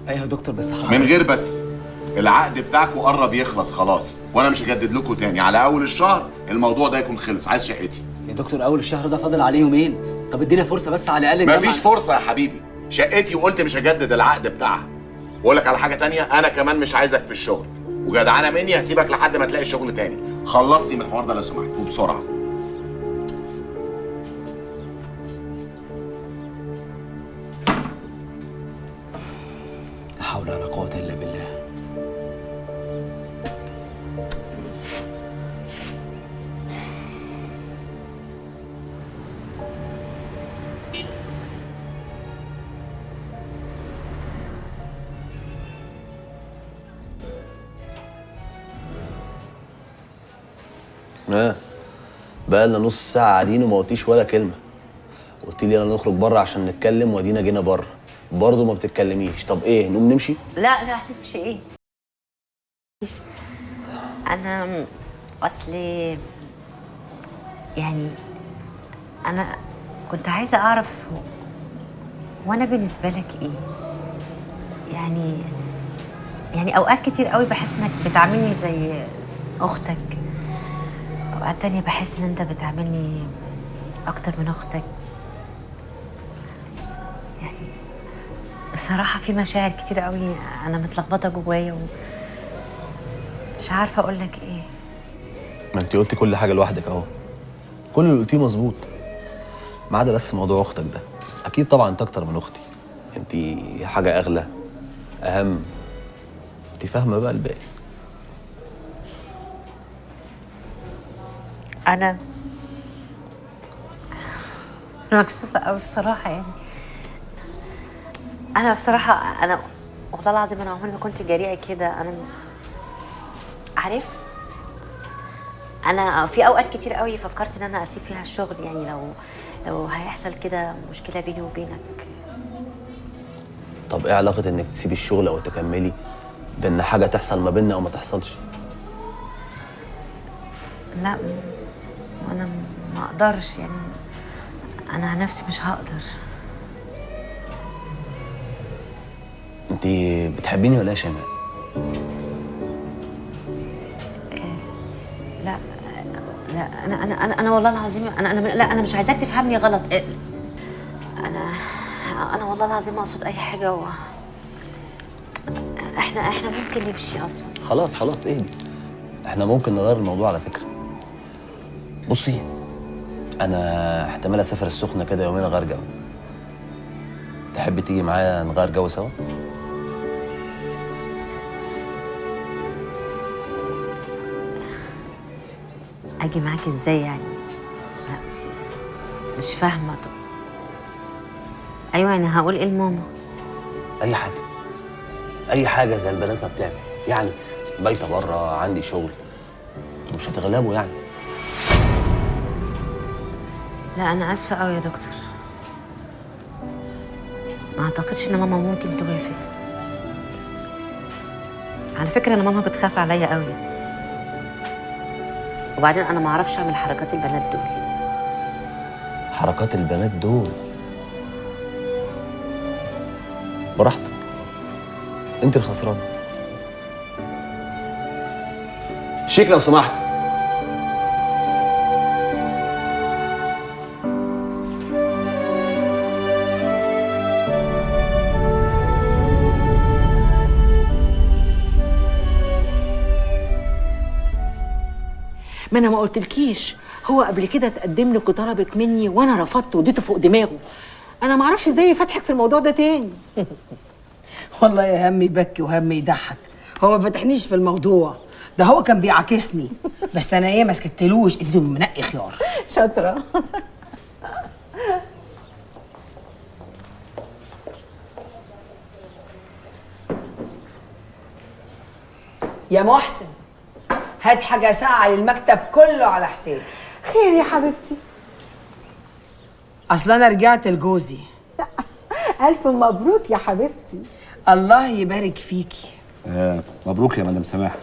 ايوه يا دكتور بس حضرتك من غير بس العقد بتاعكم قرب يخلص خلاص، وانا مش هجدد لكم تاني. على اول الشهر الموضوع ده يكون خلص. عايز شقتي يا دكتور. اول الشهر ده فاضل عليه يومين، طب ادينا فرصة بس على الاقل. مفيش فرصة يا حبيبي، شقتي وقلت مش هجدد العقد بتاعها. واقول لك على حاجة تانية، انا كمان مش عايزك في الشغل، وجدعانه مني هسيبك لحد ما تلاقي شغل تاني. خلصني من الحوار ده لو سمحت وبسرعة. لا حول ولا قوة الا بالله. بقالنا نص ساعة قاعدين وما قلتيش ولا كلمة. قلت لي يلا نخرج بره عشان نتكلم، وادينا جينا بره برضه ما بتتكلميش. طب ايه، نقوم نمشي؟ لا لا نمشي ايه؟ انا اصلي يعني انا كنت عايزة اعرف وانا بالنسبة لك ايه؟ يعني اوقات كتير قوي بحس انك بتعاملني زي اختك، اوقات تانية بحس ان انت بتعاملني اكتر من اختك. بس يعني بصراحة في مشاعر كتير قوي انا متلخبطة جوايا ومش عارفة اقول لك ايه. ما انت قلتي كل حاجة لوحدك اهو، كل اللي قلتيه مظبوط ما عدا بس موضوع اختك ده. اكيد طبعا انت اكتر من اختي، انت حاجة اغلى اهم، انت فاهمة بقى الباقي. أنا مكسوفة أوي بصراحة. يعني أنا بصراحة أنا والله العظيم أنا عمري ما كنت جريئة كده. أنا عارف أنا في أوقات كتير أوي فكرت إن أنا أسيب فيها الشغل، يعني لو هيحصل كده مشكلة بيني وبينك. طب إيه علاقة إنك تسيبي الشغل أو تكملي بإن حاجة تحصل ما بيننا أو ما تحصلش؟ لا أنا ما أقدرش، يعني أنا عن نفسي مش هقدر. أنت بتحبيني ولا إيه يا شيماء؟ لا لا أنا أنا أنا أنا والله العظيم أنا أنا لا أنا مش عايزاك تفهمني غلط. أنا والله العظيم ما أقصد أي حاجة إحنا ممكن نمشي أصلا. خلاص خلاص اهدي، إحنا ممكن نغير الموضوع على فكرة. بصي أنا احتمال أسافر السخنة كده يومين أغير جو. تحبي تيجي معايا نغير جو سوا؟ أجي معاك إزاي يعني؟ لا مش فاهمة. طب أيوه يعني هقول إيه لماما؟ أي حاجة، أي حاجة زي البنات ما بتعمل، يعني بايتة بره، عندي شغل، انتوا مش هتغلبوا يعني. لا أنا آسفة أوي يا دكتور، ما أعتقدش إن ماما ممكن توافق. على فكرة أنا ماما بتخاف عليا أوي، وبعدين أنا ما أعرفش أعمل حركات البنات دول. حركات البنات دول؟ براحتك، أنت الخسرانة. شيك لو سمحت. ما انا ما قلتلكيش، هو قبل كده اتقدم لك وطلبك مني وانا رفضت واديته فوق دماغه. انا معرفش ازاي فاتحك في الموضوع ده تاني. والله يا هم يبكي وهم يضحك، هو ما فتحنيش في الموضوع ده، هو كان بيعاكسني بس انا ايه ما سكتلوش، اديته منقي خيار. شاطرة. يا محسن هات حاجة ساقعه للمكتب كله على حسابي. خير يا حبيبتي؟ اصل انا رجعت لجوزي. الف مبروك يا حبيبتي. الله يبارك فيكي. مبروك يا مدام سماح.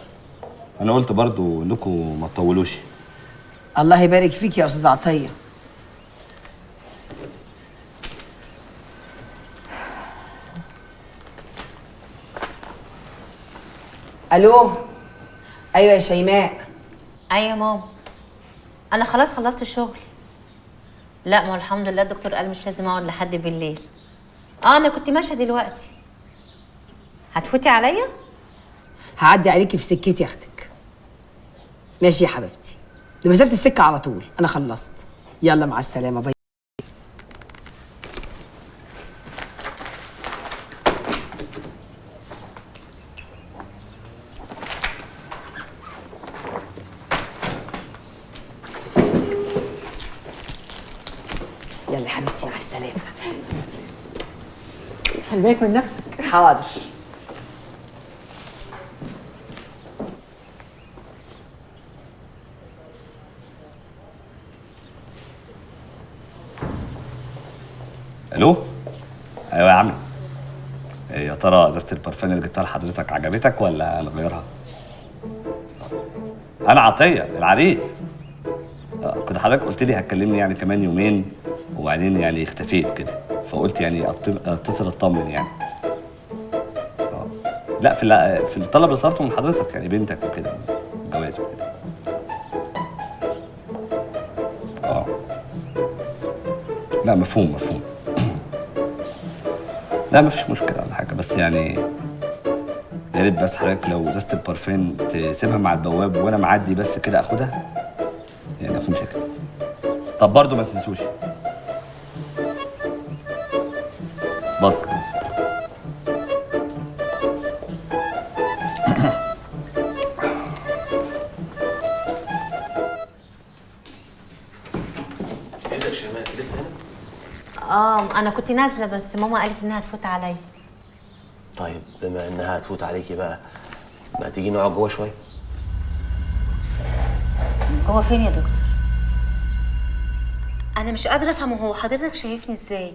انا قلت برضو انكم ما تطولوش. الله يبارك فيك يا استاذ عطية. الو. ايوه يا شيماء. ايوه يا ماما، انا خلاص خلصت الشغل. لا ما هو الحمد لله الدكتور قال مش لازم اقعد لحد بالليل. انا كنت ماشية دلوقتي. هتفوتي عليا؟ هعدي عليكي في سكتي يا اختك. ماشي يا حبيبتي، دي مسافة السكة على طول، انا خلصت. يلا مع السلامة، باي. يلا يا حبيبتي مع السلامة. خلي بالك من نفسك. حاضر. الو. ايوه يا عمي، يا ترى ازازة البرفان اللي جبتها لحضرتك عجبتك ولا نغيرها؟ انا عطية العريس. كنت حضرتك قلت لي هتكلمني يعني كمان يومين، وبعدين يعني اختفيت كده، فقلت يعني اتصل اطمن يعني. لا في الطلب اللي طلبته من حضرتك يعني بنتك وكده، جواز وكده. لا مفهوم مفهوم. لا مفيش مشكلة ولا حاجة، بس يعني يا ريت بس حضرتك لو ازازة البارفان تسيبها مع البواب وانا معدي بس كده اخدها، يعني اكون شاكر. طب برضه ما تنسوش. بص ايه ده يا شيماء لسه هنا؟ انا كنت نازله بس ماما قالت انها تفوت عليا. طيب بما انها هتفوت عليكي بقى، ما تيجي نقعد جوه شوية؟ جوه فين يا دكتور؟ انا مش قادرة افهم هو حضرتك شايفني ازاي؟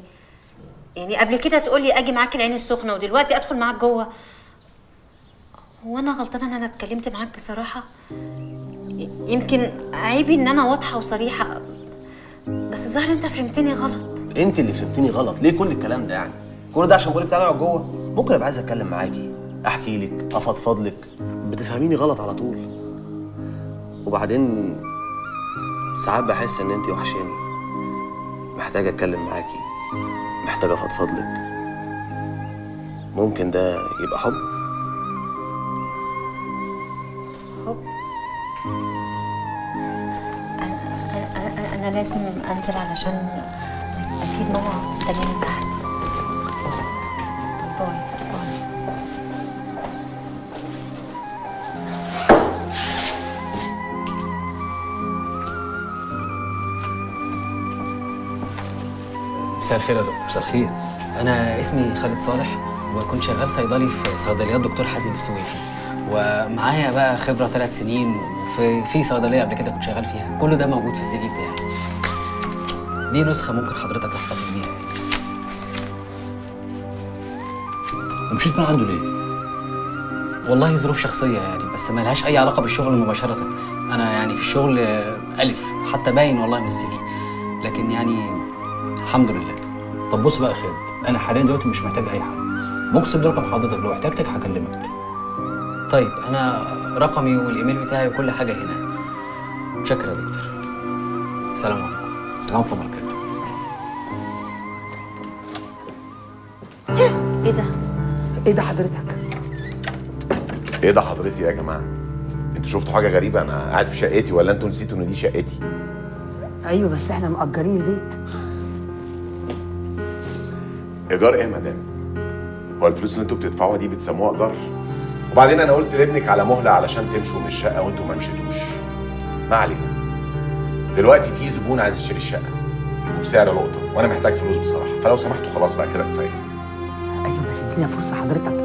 يعني قبل كده تقولي اجي معاك العين السخنة ودلوقتي ادخل معاك جوه. هو انا غلطانة ان انا اتكلمت معاك بصراحة؟ يمكن عيبي ان انا واضحة وصريحة، بس الظاهر انت فهمتني غلط. انت اللي فهمتني غلط. ليه كل الكلام ده يعني؟ كل ده عشان بقولك تعالى اقعد جوه؟ ممكن ابقى عايز اتكلم معاكي، احكي لك، افضفض لك، بتفهميني غلط على طول. وبعدين ساعات بحس ان انت وحشاني، محتاجه اتكلم معاكي، محتاجه افضفض لك. ممكن ده يبقى حب؟ حب؟ أنا لازم أنزل علشان أكيد ماما مستنياني تحت. bye bye. مساء الخير يا دكتور. مساء الخير. أنا اسمي خالد صالح وكنت شغال صيدلي في صيدليات دكتور حازم السويفي، ومعايا بقى خبرة 3 سنين وفي صيدلية قبل كده كنت شغال فيها. كل ده موجود في السي في بتاعي. دي نسخة ممكن حضرتك تحتفظ بيها. ومشيت من عنده ليه؟ والله ظروف شخصية يعني، بس ما لهاش أي علاقة بالشغل مباشرة. أنا يعني في الشغل ألف حتى باين والله من السي في، لكن يعني الحمد لله. طب بص بقى يا خالد، أنا حاليا دلوقتي مش محتاج أي حد. ممكن تسيب رقم حضرتك، لو احتاجتك هكلمك. طيب أنا رقمي والإيميل بتاعي وكل حاجة هنا. شكرا يا دكتور. سلام عليكم. سلام ورحمة الله وبركاته. إيه ده؟ إيه ده حضرتك؟ إيه ده حضرتي يا جماعة؟ أنتوا شفتوا حاجة غريبة؟ أنا قاعد في شقتي ولا أنتوا نسيتوا إن دي شقتي؟ ايوه بس احنا مأجرين البيت. ايجار ايه يا مدام؟ هو الفلوس اللي انتوا بتدفعوها دي بتسموها ايجار؟ وبعدين انا قلت لابنك على مهله علشان تمشوا من الشقة وانتوا ما مشيتوش. ما علينا. دلوقتي في زبون عايز يشتري الشقة وبسعر لقطة، وانا محتاج فلوس بصراحة، فلو سمحتوا خلاص بقى كده كفاية. ايوه بس ادينا فرصة حضرتك،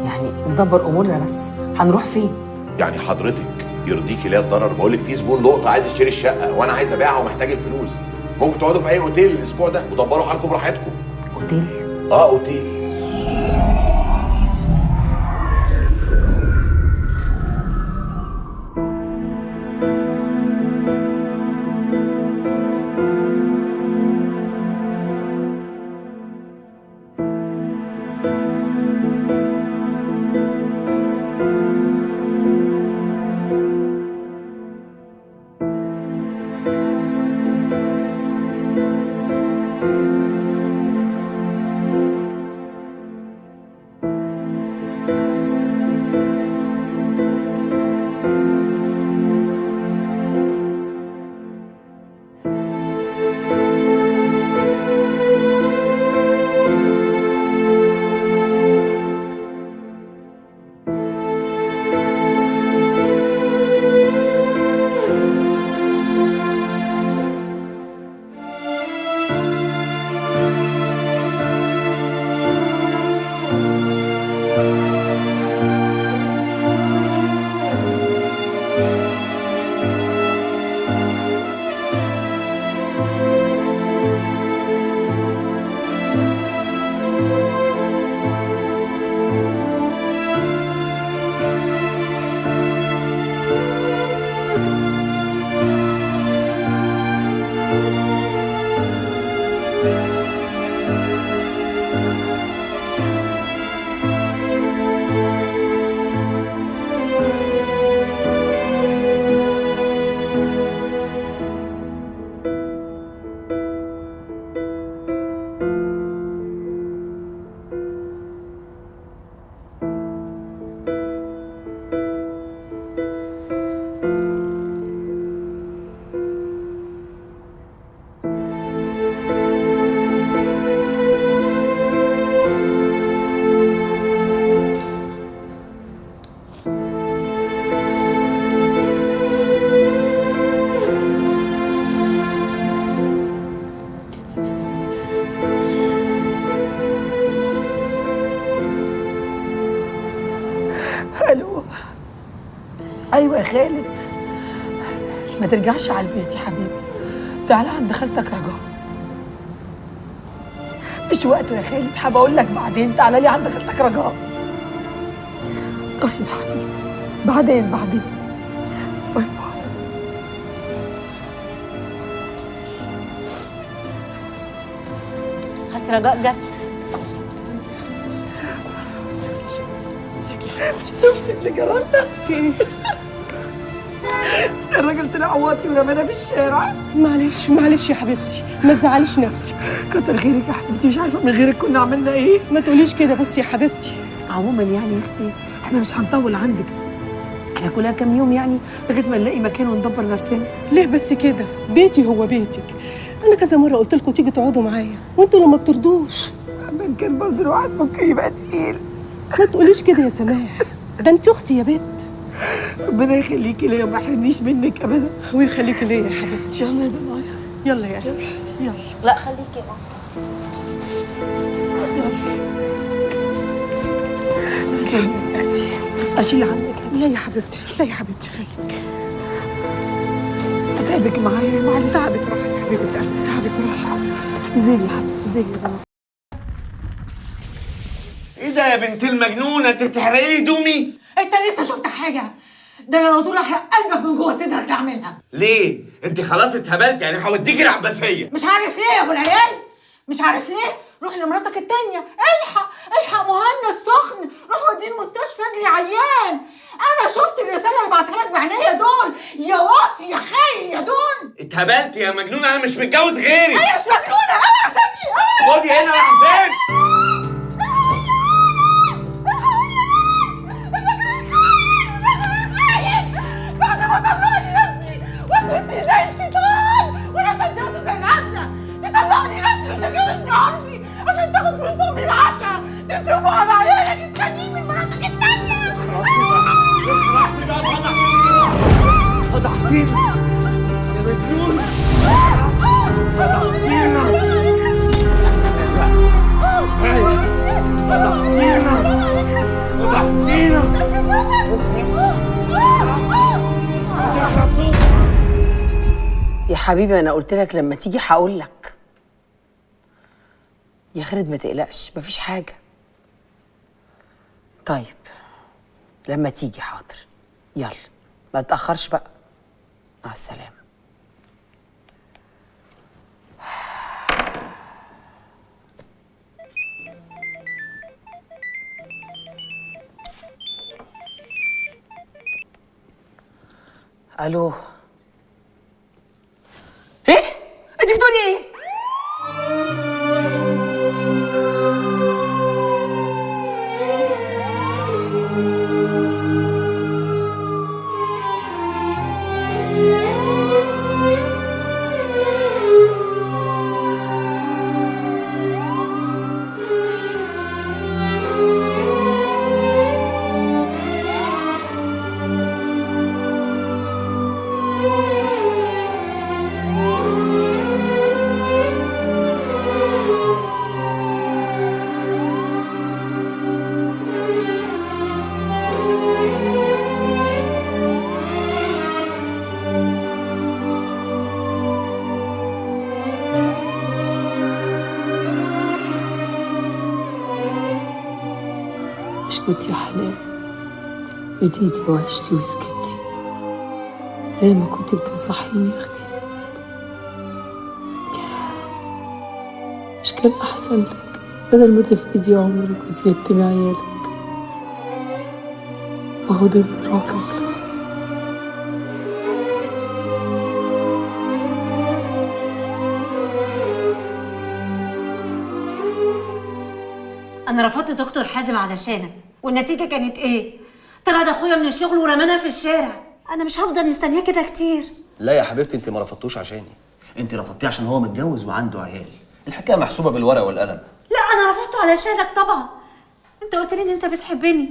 يعني ندبر امورنا بس. هنروح فين؟ يعني حضرتك يرضيكي ليه الضرر؟ بقول لك في زبون لقطة عايز يشتري الشقة وانا عايز ابيعها ومحتاج الفلوس. ممكن تقعدوا في اي اوتيل الاسبوع ده ودبروا حالكم براحتكم. اوتيل؟ اه اوتيل. الو. ايوه يا خالد، ما ترجعش على البيت يا حبيبي، تعالى عند خالتك رجاء. مش وقته يا خالد، حابة اقول لك بعدين، تعالى لي عند خالتك رجاء. طيب يا حبيبي، بعدين بعدين، bye bye. خالتي رجاء جت. شفت اللي جرالنا؟ الراجل طلع واطي ورمانا في الشارع. معلش معلش يا حبيبتي، ما تزعليش نفسك. كتر خيرك يا حبيبتي، مش عارفه من غيرك كنا عملنا ايه. ما تقوليش كده بس يا حبيبتي. عموما يعني يا اختي احنا مش هنطول عندك، احنا كلها كام يوم يعني لغاية ما نلاقي مكان وندبر نفسنا. ليه بس كده؟ بيتي هو بيتك، انا كذا مرة قلت لكم تيجي تقعدوا معايا وانتوا لما بترضوش. اما كان برضه الواحد ممكن يبقى تقيل. ما تقوليش كده يا سماح، ده انت اختي يا بت. ربنا يخليكي ليا وما يحرمنيش منك ابدا. ويخليكي ليا يا حبيبتي. يلا يا ضنايا، يلا يا قلبي، يلا. لا خليكي يا ماما. تسلمي يا اختي، اشيل عنك. لا يا حبيبتي، لا يا حبيبتي خليك. اتعبك معايا معلش. تعبك راحة يا حبيبه قلبي، تعبك راحة. زيني يا حبيبتي، زيني يا ضنايا. ايه ده يا بنت المجنونة؟ انت بتحرقي لي هدومي؟ انت لسه شفت حاجة؟ ده انا لو طول احرق قلبك من جوه صدرك لاعملها. ليه؟ انت خلاص اتهبلت يعني، هوديكي العباسية. مش عارف ليه يا ابو العيال، مش عارف ليه. روح لمراتك التانية، الحق الحق مهند سخن، روح وديه المستشفى اجري عيان. انا شفت الرسالة اللي بعتها لك بعينيا دول، يا واطي يا خاين يا دول. اتهبلت يا مجنونة، انا مش متجوز غيرك. انا مش مجنونة، انا سيبني. خدي هنا، رايحة فين؟ بعد ما طلعني رسمي وسوسي زي الشيطان. على عيالك التانيين من مراتك التانية. اخلصي بقى، فضحتينا يا مجنونة، فضحتينا فضحتينا فضحتينا. يا حبيبي انا قلت لك لما تيجي هقول لك. يا خالد ما تقلقش، مفيش حاجة. طيب لما تيجي حاضر، يلا ما تتأخرش بقى، مع السلامة. الو. ايه؟ انت بتقولي ايه؟ اسكتي يا حنان، رضيتي وعشتي وسكتي زي ما كنت بتنصحيني يا اختي. مش كان احسن لك بدل ما تفقدي عمرك وتيتمي عيالك؟ وهو ده اللي راكب. انا رفضت دكتور حازم علشانك، والنتيجة كانت ايه؟ طرد اخويا من الشغل ورمانا في الشارع. انا مش هفضل مستنيه كده كتير. لا يا حبيبتي، انت ما رفضتوش عشاني، انت رفضتيه عشان هو متجوز وعنده عيال. الحكاية محسوبة بالورقة والقلم. لا انا رفضته علشانك طبعا، انت قلت لي ان انت بتحبني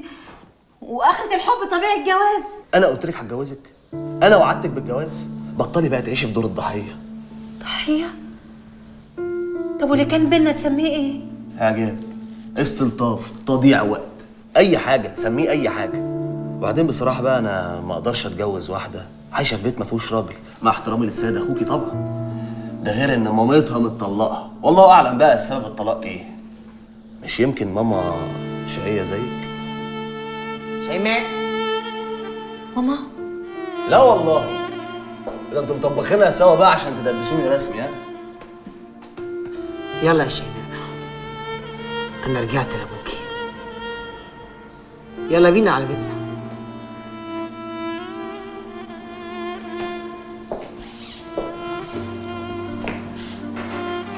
واخره الحب طبيعي الجواز. انا قلت لك هتجوزك؟ انا وعدتك بالجواز؟ بطلي بقى تعيشي في دور الضحية. ضحية؟ طب واللي كان بينا تسميه ايه؟ اعجاب، استلطاف، تضييع وقت، اي حاجة سميه اي حاجة. وبعدين بصراحة بقى انا ما اقدرش اتجوز واحدة عايشه في بيت ما فيهوش راجل، مع احترامي للسيد اخوكي طبعا. ده غير ان مامتها متطلقه، والله اعلم بقى السبب الطلاق ايه. مش يمكن ماما شقيه زيك؟ شيماء. ماما؟ لا والله، ده انتوا مطبخينها سوا بقى عشان تدبسوني رسمي. ها يلا يا شيماء، أنا رجعت لأبوكي، يلا بينا على بيتنا.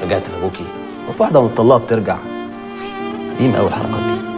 رجعت لأبوكي؟ وفي واحدة متطلقة بترجع؟ قديم أوي الحركات دي.